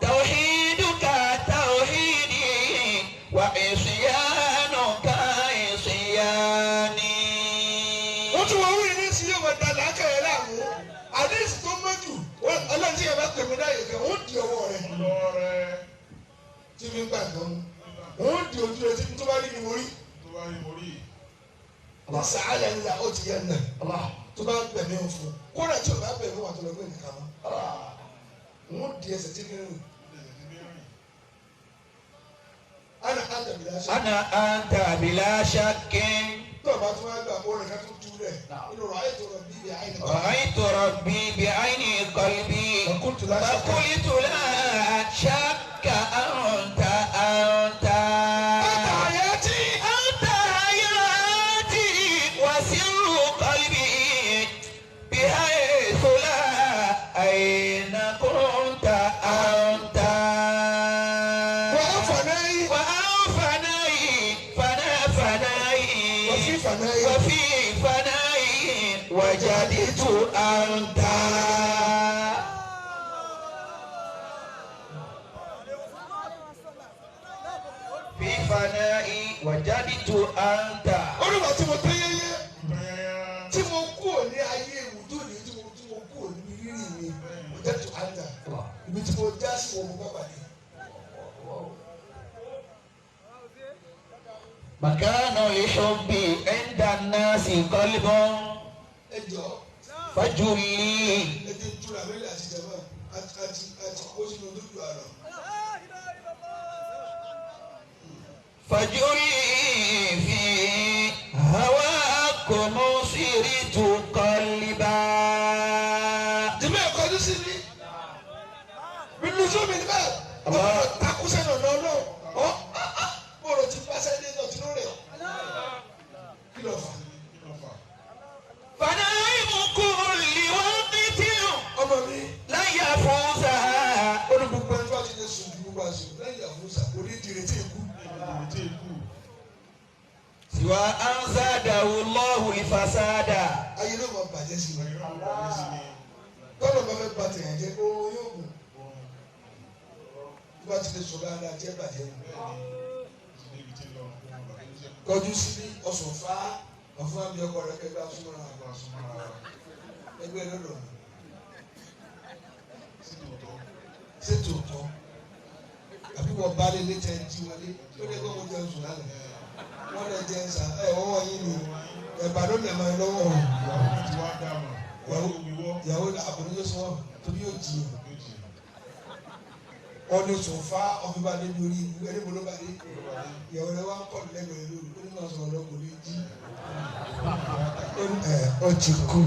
توحيدك توحيدي وعصيانك عصياني. Wọ́n tún wọ́n wí ní sí yóò máa da làákà yẹn láàmú. Àdéhùn tó mọ́jú Ọlọ́run tí yẹn bá pè mí láàyè kan, ó di ọwọ́ rẹ̀. Tí mi ń gbà kan mú. Wọ́n di ojú rẹ̀ tí tó bá rí mi mo rí. Sàálẹ̀ ńlá ó ti yẹ nà. Tó bá gbẹ̀mí ò fún. Kódà tí o bá gbẹ̀mí wà tó lọ gbé nìkan mọ́. Wọ́n di ẹsẹ̀ tí mi rìn. Ana anta bila shak. أنا أنت بلا شك. Tó o bá tún wá gbà kó rẹ̀ ká tún tú rẹ̀. Inú rọ̀ ayé tó rọ̀ bí ibi àyè nìkan. رأيت ربي بعين قلبي فقلت لا شك. فقلت لا شك أنت أنت أنت حياتي. أنت حياتي وسر قلبي بحيث لا أين كنت أنت. Wà á fànáyé. وأنفنائي فنا فنائي Wà fi fànáyé. وفي فنائي وجدت أنت. في فنائي وجدت أنت. Ó ní wà tí mo tẹ́ yẹ́yẹ́. Tí mo kú òní ayé ìwùdó ní tí mo kú òní rírì mi. Mo jẹ́ tó àǹtà. Ibi tí mo já sí wọn mo bá pàdé. مكان الحب عند الناس قلب Ẹ jọ̀ọ́. فجلي Ẹ jẹ́ túra lórí àti jàmá àti àti kó sínú lójú àrọ̀. فجلي في هواكم صرت قلبا. Jẹ́mi ẹ̀kọ́ ọdún sí mi. Mi lu sómi ní báyìí. Ọ̀rọ̀ takú sẹ́nu ọ̀nà ọlọ́run. Ọ́ bọ̀rọ̀ ti bá sẹ́ni náà ti lórí ọ̀. Kí ló fà? فنائم كل وقت Ọmọ mi, لا يفوز. ó ní gbogbo ẹni tó bá ti lè sùn ju gbogbo àsìkò lẹ́yìn àfúnṣà kò ní ìdìrètí ikú. سوى أن زاده الله الفساد. Ayé ló máa bàjẹ́ sí mi. Tọ́lọ̀ bá fẹ́ ba tẹ̀yàn jẹ́, ó Tó bá ti lè sọ dáadáa tí ẹ bàjẹ́ nù. Kọjú sí ọ̀sùn fá ọ̀fun àbí ọkọ rẹ kẹgbẹ́ asúnmọ́ra ẹgbẹ́ lọ́dọ̀ mi. Ṣé tòótọ́? Àbí wọ́n bá lé létí ẹ jí wọlé? Ó lè kó mo jẹun sùn lálẹ́. Wọ́n lè jẹun sà ẹ̀ ọwọ́ yín ni ẹ̀bà ló lè máa lọ́wọ́. Ìyàwó àbúrò yóò sọ torí yóò jí o. Ọdún sùn fá ọfíìbá débi orí ibu ẹni mo ló bá dé. Ìyàwó rẹ wá ń kọ́ lẹ́gbẹ̀ẹ́ lóru ó ní máa sọ̀rọ̀ lọ kò ní jí. Ẹ ọ ti kú.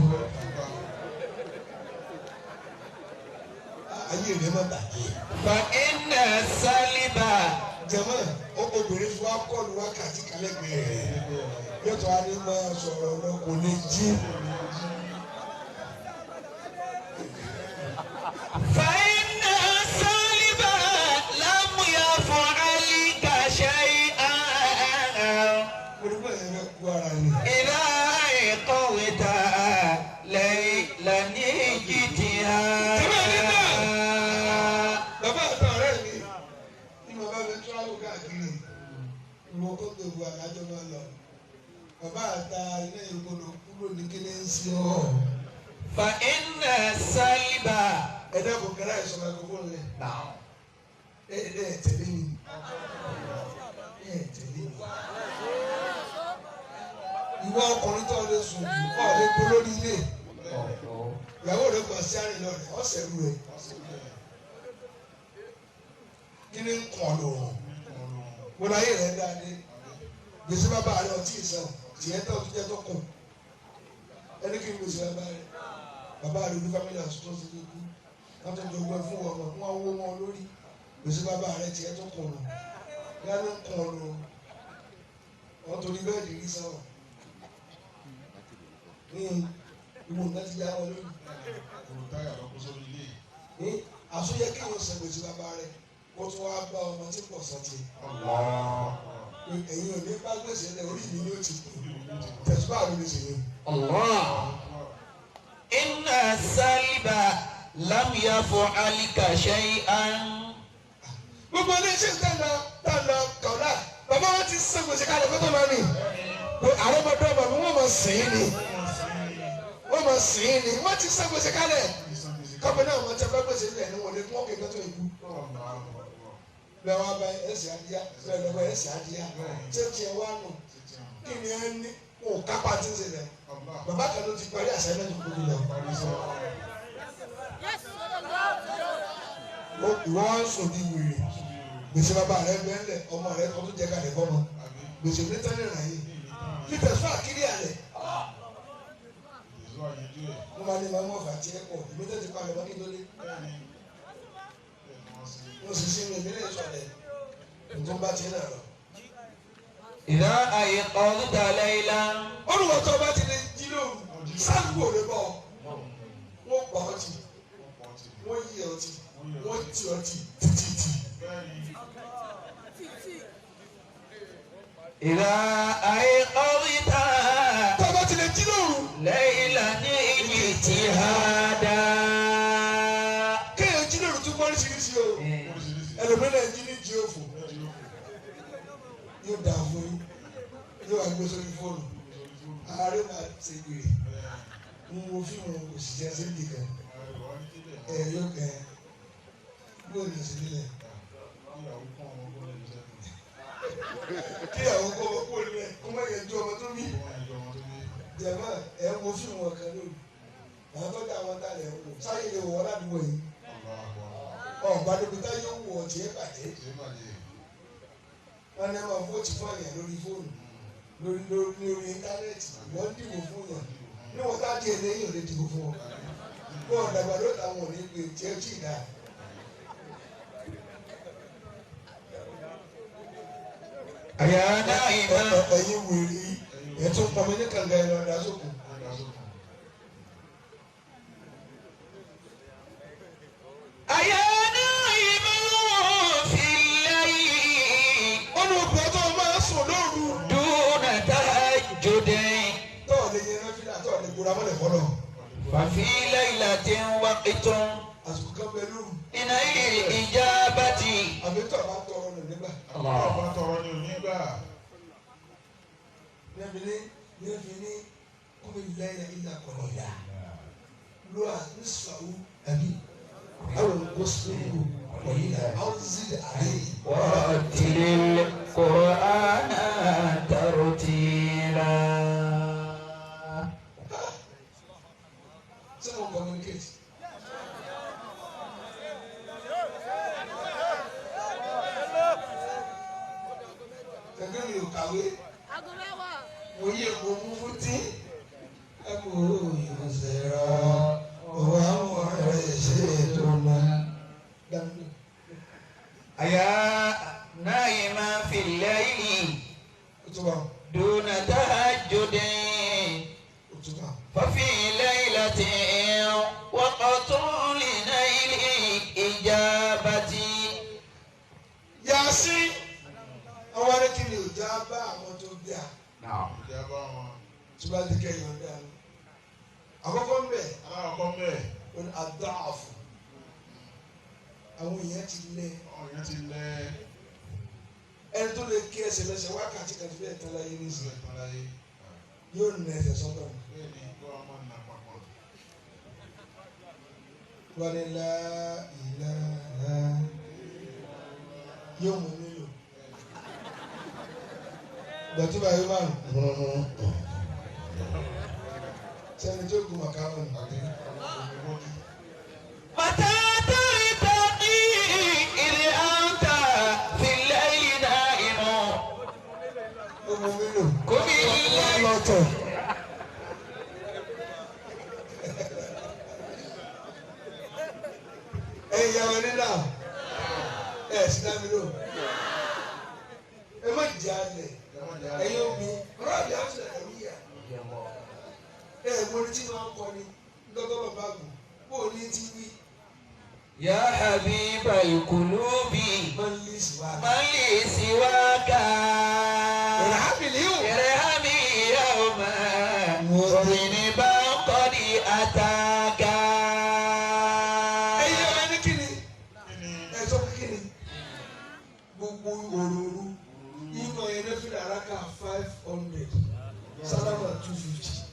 Ayé rẹ má bàjẹ́. Fa iná sálíbà. Jẹ̀mọ́ obìnrin fún wa kọ́lu wákàtí kálẹ̀gbẹ̀ẹ́ rẹ̀. Yóò tó wá ní máa sọ̀rọ̀ lọ kò ní jí. Fa iná sálíbà lámúyà fún alíkà ṣe é. Mo ní báyìí fẹ́ kú ara ni. Ìlà ìkọ̀wé ta lẹ́yìn lẹ́ní jìjì ha. Bàbá àti ọ̀rẹ́ mi ní bàbá mi tíráwù káàkiri ìwọ kó gbogbo àlájọ máa lọ. Bàbá àta iná ìgbóná kúrò ní kíní ń sí ọ. Fa iná sálíbà. Ẹ dákun kẹrẹ àìsàn microphone lẹ. Ẹ ẹ tẹ̀lé mi. Ẹ tẹ̀lé mi. Ìwọ ọkùnrin tó lè sùn ọ̀ lè gbó lórí ilé. Ìyàwó rẹ̀ gbà sí àrìn lọ rẹ̀ ọ̀sẹ̀ rú rẹ̀. Kí ni ń kàn lòrùn? Mo láyé rẹ̀ dáadé. Gbèsè bàbá rẹ̀ ọtí ìsàn tiẹ̀ tó ti jẹ́ tó kùn. Ẹni kí n gbèsè bàbá rẹ̀. Bàbá rẹ̀ ní fámílì àsùtò ti tó kú. Wọ́n tó jogún ẹ fún ọmọ wọn wó wọn lórí. Gbèsè bàbá rẹ̀ tiẹ̀ tó kùn lò. Yá ló ń kàn lòrùn. Wọ́n torí bẹ́ẹ̀dì rí sáwọn. Ní ìwò nǹkan ti yá wọn lórí. Ní àsúyẹ kí wọ́n san gbèsè bàbá rẹ̀ kó tún wá bá ọmọ tí pọ̀ sàn tiẹ̀. Ẹ̀yin ò ní bá gbèsè lẹ̀ orí mi ni ó ti kú. Tẹ̀síbá mi lè ṣèyí. Iná sálíbà lámúyà fún alíkà ṣe é. Gbogbo ilé iṣẹ́ tá a lọ kọ̀ọ̀dà bàbá wọn ti san gbèsè kalẹ̀ kó tó lọ ni. Àwọn ọmọdé ọmọ mi wọ́n mọ̀ sìn ín ni. Wọ́n mọ̀ sìn ín ni. Wọ́n ti san gbèsè kalẹ̀. Kọ́pẹ́ náà wọ́n ti bá gbèsè lẹ̀ ní wọlé fún ọ̀kẹ́ tó ikú. Bẹ́ẹ̀ wá bá ẹsẹ̀ adíyá bẹ́ẹ̀ lọ́wọ́ ẹsẹ̀ adíyá tí ó tiẹ̀ wá nù kí ni ẹ ní kó kápá tí ń ṣe lẹ̀. Bàbá kan ló ti parí àṣà ilé tó kúrò lọ. Ìwọ wá ń sùn bí wèrè. Gbèsè bàbá rẹ bẹ́ẹ̀ lẹ̀ ọmọ rẹ kọ́ tó jẹ kalẹ̀ fọ́mọ. Gbèsè ní tẹ́lẹ̀ rà yìí. Fífẹ̀ fún àkírí àlẹ̀. Wọ́n máa ní màmú ọ̀fà tí ẹ pọ̀. Èmi tẹ́ ti palẹ̀ mọ́ kí n tó dé. Mo sì sí mi ìbílẹ̀ ìsọ̀lẹ̀. Nǹkan bá ti ń lọ. Ìlà àyíkọ̀wé lẹ́yìnlá. Olùwọ́ tó bá ti lè jí lóru, sáàgbò lè bọ̀. Wọ́n pa ọ́ tì, wọ́n yí ọ tì, wọ́n tì ọ tì títí. Ìlà àyíkọ̀wé Tó bá ti lè jí lóru, lẹ́yìnlá ní ìjì ha dá. kéèyàn jí lóru tún mọ́ oríṣiríṣi o. Ẹlòmíràn jí ní jí òfò. Yóò dà fún yín, yóò wá gbé sórí fóònù. Ààrẹ máa ṣe gbèrè. Ń wo fíìmù kò sì jẹ́ síbi kan. Ẹ yóò kẹ́ ẹ. Bóòlù sí nílẹ̀. Kíyàwó kọ́ ọmọ kúrò nílẹ̀ kó má yẹ ju ọmọ tó bí. Jẹ̀mọ́ ẹ̀ ń wo fíìmù ọ̀kan lóru. Àwọn tó dá àwọn talẹ̀ ń wò. Sáyé lè wọ̀ ládùúgbò yìí. Ọ̀gbà níbi tá yóò wọ̀ tí ẹ bàjẹ́. Wọ́n ní wọn fóòtù fún àyàn lórí fóònù lórí lórí íńtánẹ́ẹ̀tì. Wọ́n dìbò fún yàn. Níwọ̀n tá díẹ̀ lẹ́yìn ò lè dìbò fún ọ. Wọ́n dàgbà ló táwọn ò ní pè tí ẹ tì dá. Àyà náà ìmọ̀. Ẹ̀yin wèrè ẹ̀ tún pọnmi ní kànga ẹ̀ lọ́dà sókun. Àyà náà ìmọ̀ fi lẹ́yìn. Ó ní òkú ọtọ́ máa sùn lóru. Dúnà tahajjud. Tọ́ọ̀ lè yẹn náfìlà tọ́ọ̀ lè gbóra mọ́lẹ̀ fọlọ́. Fàfi laylatin waqtun. Àsìkò kan bẹ lóru. لنيل الإجابة. Àbí tó a bá tọrọ nù nígbà. Ọba tọrọ ni ò ní gbà. Nẹ́ẹ̀fi ní kúmi lẹ́yìn ilà kọ̀ọ̀yà. Lọ́wọ́ nísàwù àbí àwọn gọ́sùlù kọ̀ọ̀yà àwọn zid àlẹ́. ورتل القرآن ترتيلا. Ṣé mo communicate? Kẹ̀kẹ́ mi ò kàwé. Mo yí epo mú fún tí. Ẹ kò ìmọ̀sẹ̀rọ̀ òwò àwọn ọ̀rẹ́ ṣe ètò náà. Dáńdé. أيا نائما في الليل Ó tún bá wọn. دون تهجد Ó tún bá wọn. ففي ليلة وقت لنيل إجابة. Yàsí àwọn arékìlì ò já bá àwọn tó bí a Ìjà bá wọn. tó bá di kẹyìn ọ̀dà ni. Àkọ́kọ́ ń bẹ̀ Alákọ̀ọ́kọ́ ń bẹ̀. ó ní adáàfù. Àwọn èèyàn ti lẹ Àwọn èèyàn ti lẹ. Ẹni tó lè kí ẹsẹ̀ lẹ́sẹ̀ wákàtí kan tó fẹ́ tán láyé nísìnyí Sílẹ̀ tán láyé. yóò nà ẹsẹ̀ sọ́tọ̀ ni. Bẹ́ẹ̀ ni kó ọmọ nà papọ̀. Wọ́n ní lá ìlànà yóò mú mi lò. Ìgbà tó bá yóò bá rùn. Sẹ́ni tó gun màkàrọ̀ ni. Àbí ọmọ òní. متى ترتقي إذ أنت في الليل نائم. Ó mú mi lò. قم الليل Lọ́tọ̀. Ẹ ìyàwó nílà ẹ sì dá mi lò. Ẹ má jẹ́ alẹ̀. Ẹ̀yin omi rọ́ọ̀bì àti ẹ̀ríyà. Ẹ mo ní tí wọ́n ń kọ ni lọ́gọ́ bàbá gùn bó o ní ti wí. يا حبيب القلوب Máa ń lé sí wa. من لي سواك. Ìràhábìlì yóò. ارحمي يوما مذنبا قد أتاك. Ẹ̀yin ọ̀rẹ́ ní kíni? Kí ni? Ẹ sọ pé kíni? Gbogbo òróró ìmọ̀ yẹn ní fìlà araka 500 sálámà 250.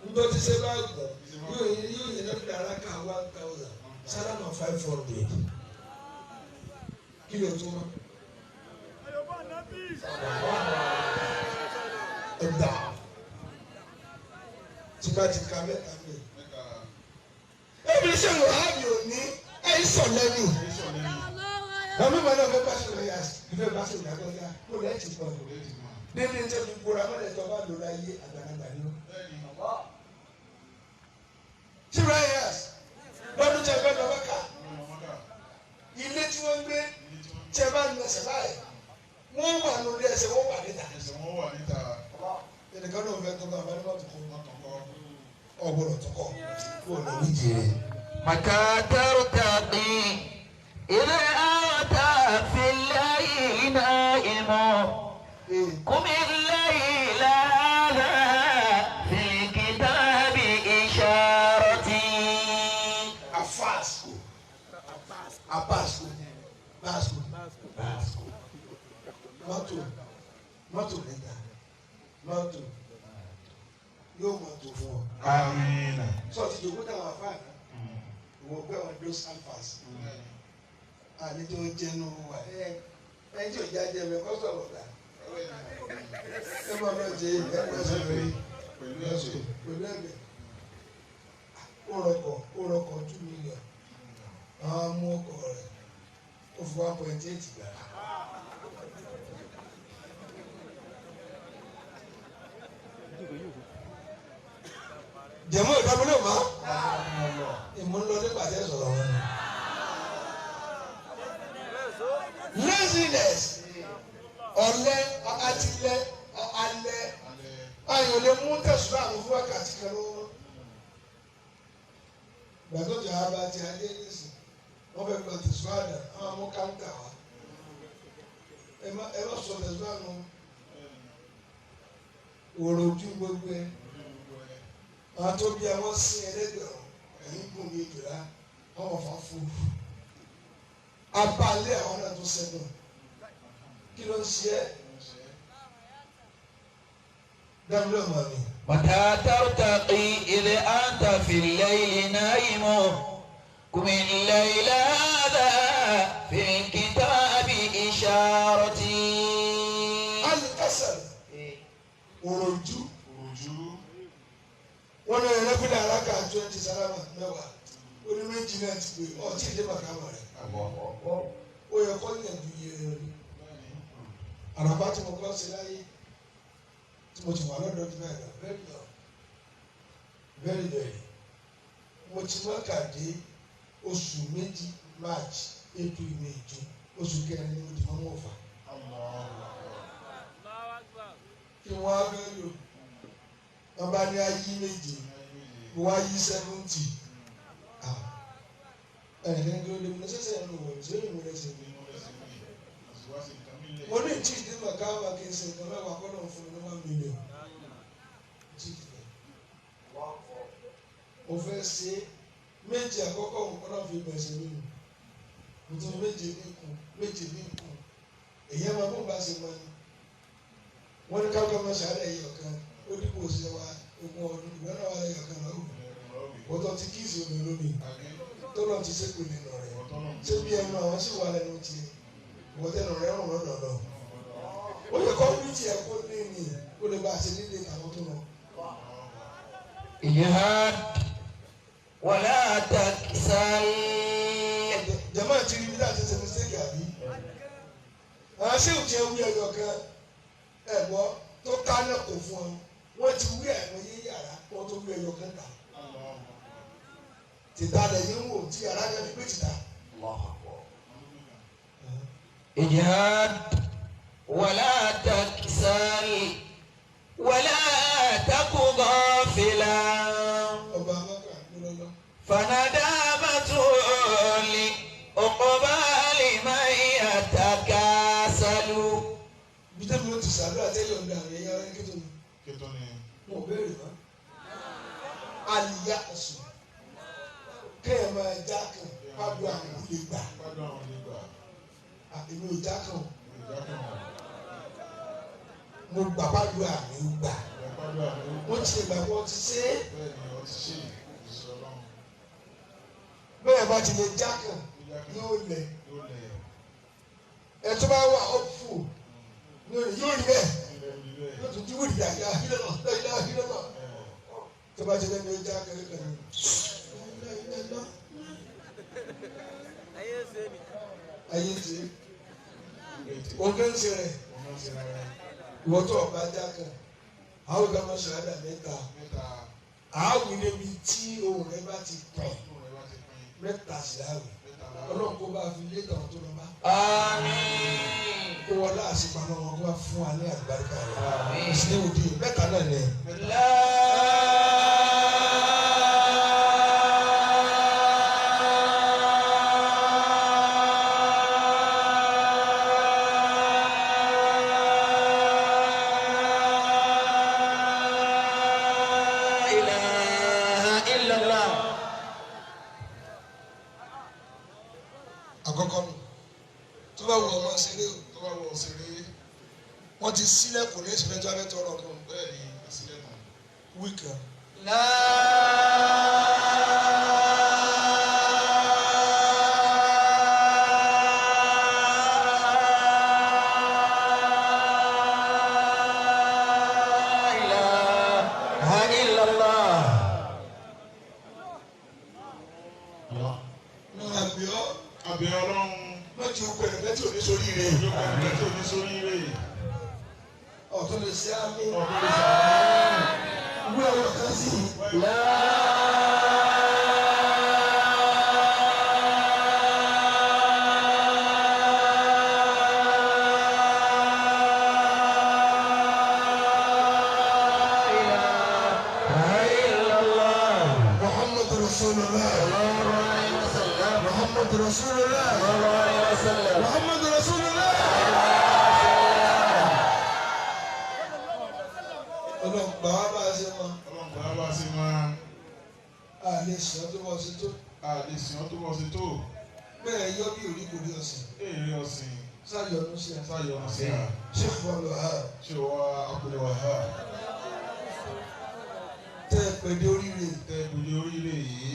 Ndọ́ ti ṣe bá gbọ̀ yóò yẹn ní fìlà araka 1000 sálámà 500. Kí ló tún mọ́? Ẹ dà tí bá ti ka mẹ́ta mi. Mẹ́ta. Ebi ṣe wò á mi ò ní ẹ sọ lẹ́nu. Ẹ sọ lẹ́nu. Bàbá mi náà fẹ́ bá ṣe lọ́yà fẹ́ bá ṣe ìdágbọ́já mo lẹ́yìn tí pọ̀. Kò lè ti mọ̀. Nínú ní tẹ́lẹ̀ gbóra mọ́lẹ̀ tó bá lò láyé àgbàlagbà ni ó. Bẹ́ẹ̀ ni. Ṣé Rayas lọ́dún tí a fẹ́ lọ Mẹ́kà Ọmọ Mọ́kà. ilé tí wọ́n ń gbé Ilé tí wọ́n tí a bá ń lọ ẹsẹ̀ báyìí wọ́n wà lórí ẹsẹ̀ wọ́n wà níta. ẹsẹ̀ wọn wà níta. Ẹnìkan náà fẹ́ tọ́ka àbá nígbà tó kọ́ Wọ́n tàn kọ́. ọ̀gbọ́dọ̀ tó kọ́ kó o lọ wí jèrè. متى ترتقي إذ أنت في الليل نائم. قم الليل هذا في الكتاب إشارتي. Afasco Abasco Basco Basco mọ́tò mọ́tò níta mọ́tò yóò mọ́tò fún ọ. Àmín. Sọ ti jòkó táwọn afáàná ìwọ gbé àwọn dos alfas àní tó jẹnu wà ẹ ẹ tí ò jáde ẹ kọ́ sọ̀rọ̀ dà ẹ máa lọ jẹ ẹ ẹ sọ̀rọ̀ yìí Pẹ̀lú ẹ̀sẹ̀. pẹ̀lú ẹ̀bẹ̀ ó rọkọ̀ 2 million àwọn mú ọkọ̀ rẹ̀ ó fi 1.8 gbà. Jẹ̀mú ìdábúlé mọ́ ìmú ń lọ nígbà tí ẹ sọ̀rọ̀ wọn ni. Laziness ọ̀lẹ àtìlẹ alẹ́ Alẹ́. ayò lè mú tẹ̀sùn àwọn fún wákàtí kan lọ́wọ́. Gbàtọ́jà àbá ti adé nísìn wọ́n fẹ́ lọ tẹ̀sùn àdá àwọn amú káńtà wa. Ẹ má sọ tẹ̀sùn àná òròjú gbogbo ẹ. Àwọn tó bí àwọn sin ẹlẹ́gbẹ̀rún ẹ̀yìn gùn ní ìjìlá. Àwọn ọ̀fà fún abalẹ̀ àwọn náà tó sẹ́nu kí ló ń ṣe é dábìlì ọmọ mi. متى ترتقي إذ أنت في الليل نائم قم الليل هذا في الكتاب إشارتي. Alikasal òròjú Òròjú. Wọn náà yẹn lẹ́fílẹ̀ alága 20 sálámà mẹ́wàá oní méjì náà ti pè ọtí ìdí màkàmà rẹ̀ ó yẹ kọ́ yẹn ju iye rẹ̀ rí. Àràbá tí mo kọ́ sí láyé tí mo ti wà lọ́dọ̀ tí báyìí lọ very young, very very mo ti Mọ́kà dé oṣù 2, March, April, May, June, oṣù kẹrin ni mo di mọ́mọ́ ọ̀fà. Kí wọ́n á fẹ́ lò wọ́n bá ní ayé méje mo wá yí 70 ẹnìkan kí ló dé mo ní sẹ́sẹ̀ ń lò wọ̀ ṣé ìmú rẹ̀ ṣe mi. Mo ní tí ìdí màkàmà kí n ṣe nǹkan mẹ́wàá kọ́ lóun fún mi ní 1 million tí ìdí bẹ́ẹ̀. Mo fẹ́ ṣe méjì àkọ́kọ́ nǹkan náà fi bẹ̀rẹ̀ mi nù mo tún méje ní kù méje ní kù èyí ẹ̀ máa bó bá ṣe máa ní. Wọ́n ní káwé máa ṣàárẹ̀ ẹ̀yọ̀ kan ó dípò ṣe wa ogún ọdún ìwé náà wà lẹ́yọ̀ kan lọ́wọ́ wọ́n tó ti kíìsì omi olómi tó lọ́n ti ṣépè nínú rẹ̀ ṣé bí ẹnu àwọn sì wà lẹ́nu tiẹ̀ ìwọ́n tẹnu rẹ̀ rùn lọ́dọ̀ lọ. Ó yẹ kó wí tiẹ̀ kó ní ní kó lè bá a ṣe nílé àwọn tó lọ. اجهد ولا تكسل. Jama ti rí bí láti ṣe mistake àbí. Àwọn ṣé òjò wí ẹyọ kan ẹ̀gbọ́ tó ká náà kò fún ọ wọ́n ti wí àìmọye yàrá wọ́n tó wí ẹyọ kan tà. Tìta rẹ̀ yín wò tí yàrá kan fi gbé tìta. اجهد ولا تكسل ولا تك غافلا. Ọba Amaka ló lọ́lọ́. فندامة لعقبال من يتكاسل. Bí tẹ́mi ó ti sàdúrà tẹ́lẹ̀ ọ̀dà rẹ̀ yára kí tó ní. Kétọ́ ni. Mo béèrè mọ́. Àlìyá ọ̀sùn. Kéèyàn máa já kan pàdé àwọn olè gbà. Gbádùn àwọn olè gbà. Èmi ò já kan o. Ìjà kan wà. Mo gbà pàdé àmì ò gbà. Ìjà gbádùn àwọn olè gbà. Wọ́n ti ìgbàgbọ́ ti ṣe é. Bẹ́ẹ̀ ni ọ ti ṣe ìṣẹ́ Ọlọ́run. Bẹ́ẹ̀ bá ti lè já kan Ìjà kan yóò lẹ̀. yóò lẹ̀. Ẹ tó bá wà ọ́pù yóò rí bẹ́ẹ̀. Ilẹ̀ rí bẹ́ẹ̀. Yóò tún jíwò ìyá ìyá ìlọ́nà ìlà ìlọ́nà. Tó bá ti lẹ́nu ó já kan yóò kàn ní. Ayé ti oge ń ṣe rẹ̀ Ọmọ ṣe rẹ̀. ìwọ tó ọba já kan àwọn kan máa ṣàádà mẹ́ta Mẹ́ta. àáwí níbi tí ohùn rẹ bá ti pọ̀ Ọ̀run rẹ̀ bá ti pín. mẹ́ta sì láwì Mẹ́ta láwọ̀. Ọlọ́run kó bá fi lé tàwọn tó lọ bá آمين. kó wọlé àṣepamọ́ wọn kó bá fún wa ní àlùbáríkà rẹ̀ Àmín. ìsìlẹ̀ òde mẹ́ta náà ni. لا إله إلا الله. Àkọ́kọ́ nù tó bá wù ọmọ ṣeré o Tó bá wọ òṣèré. wọ́n ti sílẹ̀kùn ní ìṣẹ̀lẹ̀ tó abẹ́ tọrọ kan Bẹ́ẹ̀ ni ìsílẹ̀kùn. wíìkì kan. لا إله إلا الله. Àbíọ́ Àbẹ̀ Ọlọ́run. mọ́tì ó pẹ̀lú mẹ́tì ò ní sórí rẹ̀ Yóò pẹ̀lú mẹ́tì òní sórí rẹ̀. Ọ̀tún lè ṣe àmì Ọdún lè ṣàmì. wí ọ̀rọ̀ kan sí i. لا إله إلا الله. Muhammad Rasulullah. صلى الله عليه وسلم. Muhammad Rasulullah. صلى الله عليه وسلم. Muhammad Rasulullah. Ọlọ́run gbà wá bá a ṣe mọ. Ọlọ́run gbà wá sí máa. A lè sọ tó bọ́ sí tó. A lè sìn ọ́ tó bọ́ sí tó. Bẹ́ẹ̀ yọ bí orí kò rí ọ̀sìn. Èrè ọ̀sìn. Sáyọ̀nù sí a. Sáyọ̀nù sí a. Ṣé fún ọ lọ ha? Ṣé wà Abdul Wahab? Tẹ́ ẹ pẹ̀lú oríire. Tẹ́ ẹ pẹ̀lú oríire yìí.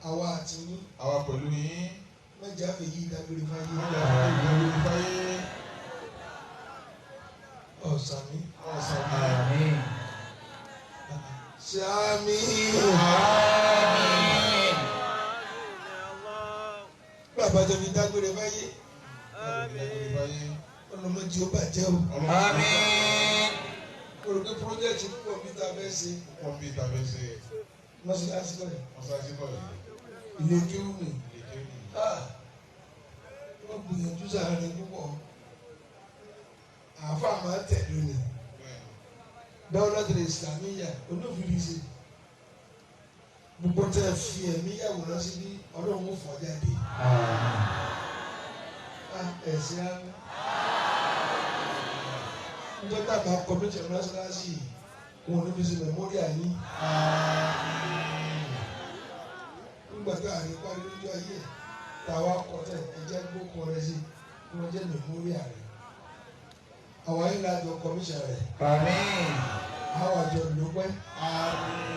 Àwa àti yín. Àwa pẹ̀lú yín. Mẹ́jà fèyí ìdágbére fáyé. Mẹ́jà fèyí ìdágbére fáyé. Ọ̀sàmí. Ọ̀sàmí. Àmín. Ṣé àmín. Àmín. Bàbá jẹ́ fi dágbére fáyé. Ìdágbére fáyé. Ọlọ́mọdé ó bàjẹ́ o. Àmín. Olùkọ́ púrọ́jẹ́tì púpọ̀ bí ta fẹ́ ṣe. Púpọ̀ bí ta fẹ́ ṣe. Mọ́ṣáláṣí kọ́ yìí. Mọ́ṣáláṣí kọ́ yìí. Ilé kéwú mi. Ilé kéwú mi. Wọ́n gbìyànjú sàárín púpọ̀. Àáfàá máa ń tẹ̀lé ni. Dawlatul Islamiyya olófin ṣe. Gbogbo tẹ́ fi ẹ̀mí yàwòrán sí bí Ọlọ́run ó fọ́ jáde. Ẹ̀sìn á. Níjọ́ tàbá kọ́míṣẹ̀ mọ́ṣáláṣí wọn ò ní fi ṣe mẹ́mórìà yín. Nígbà tá a rí parí lójú ayé ẹ̀ táwa kọ́ tẹ̀ ẹ̀jẹ̀ gbókọ̀ rẹ̀ sí kí wọ́n jẹ́ mẹ́mórìà rẹ̀. Àwọn ayé la jọ kọ́míṣẹ̀ rẹ̀. Àmín. Àwọn àjọ ló pẹ́. Àmín.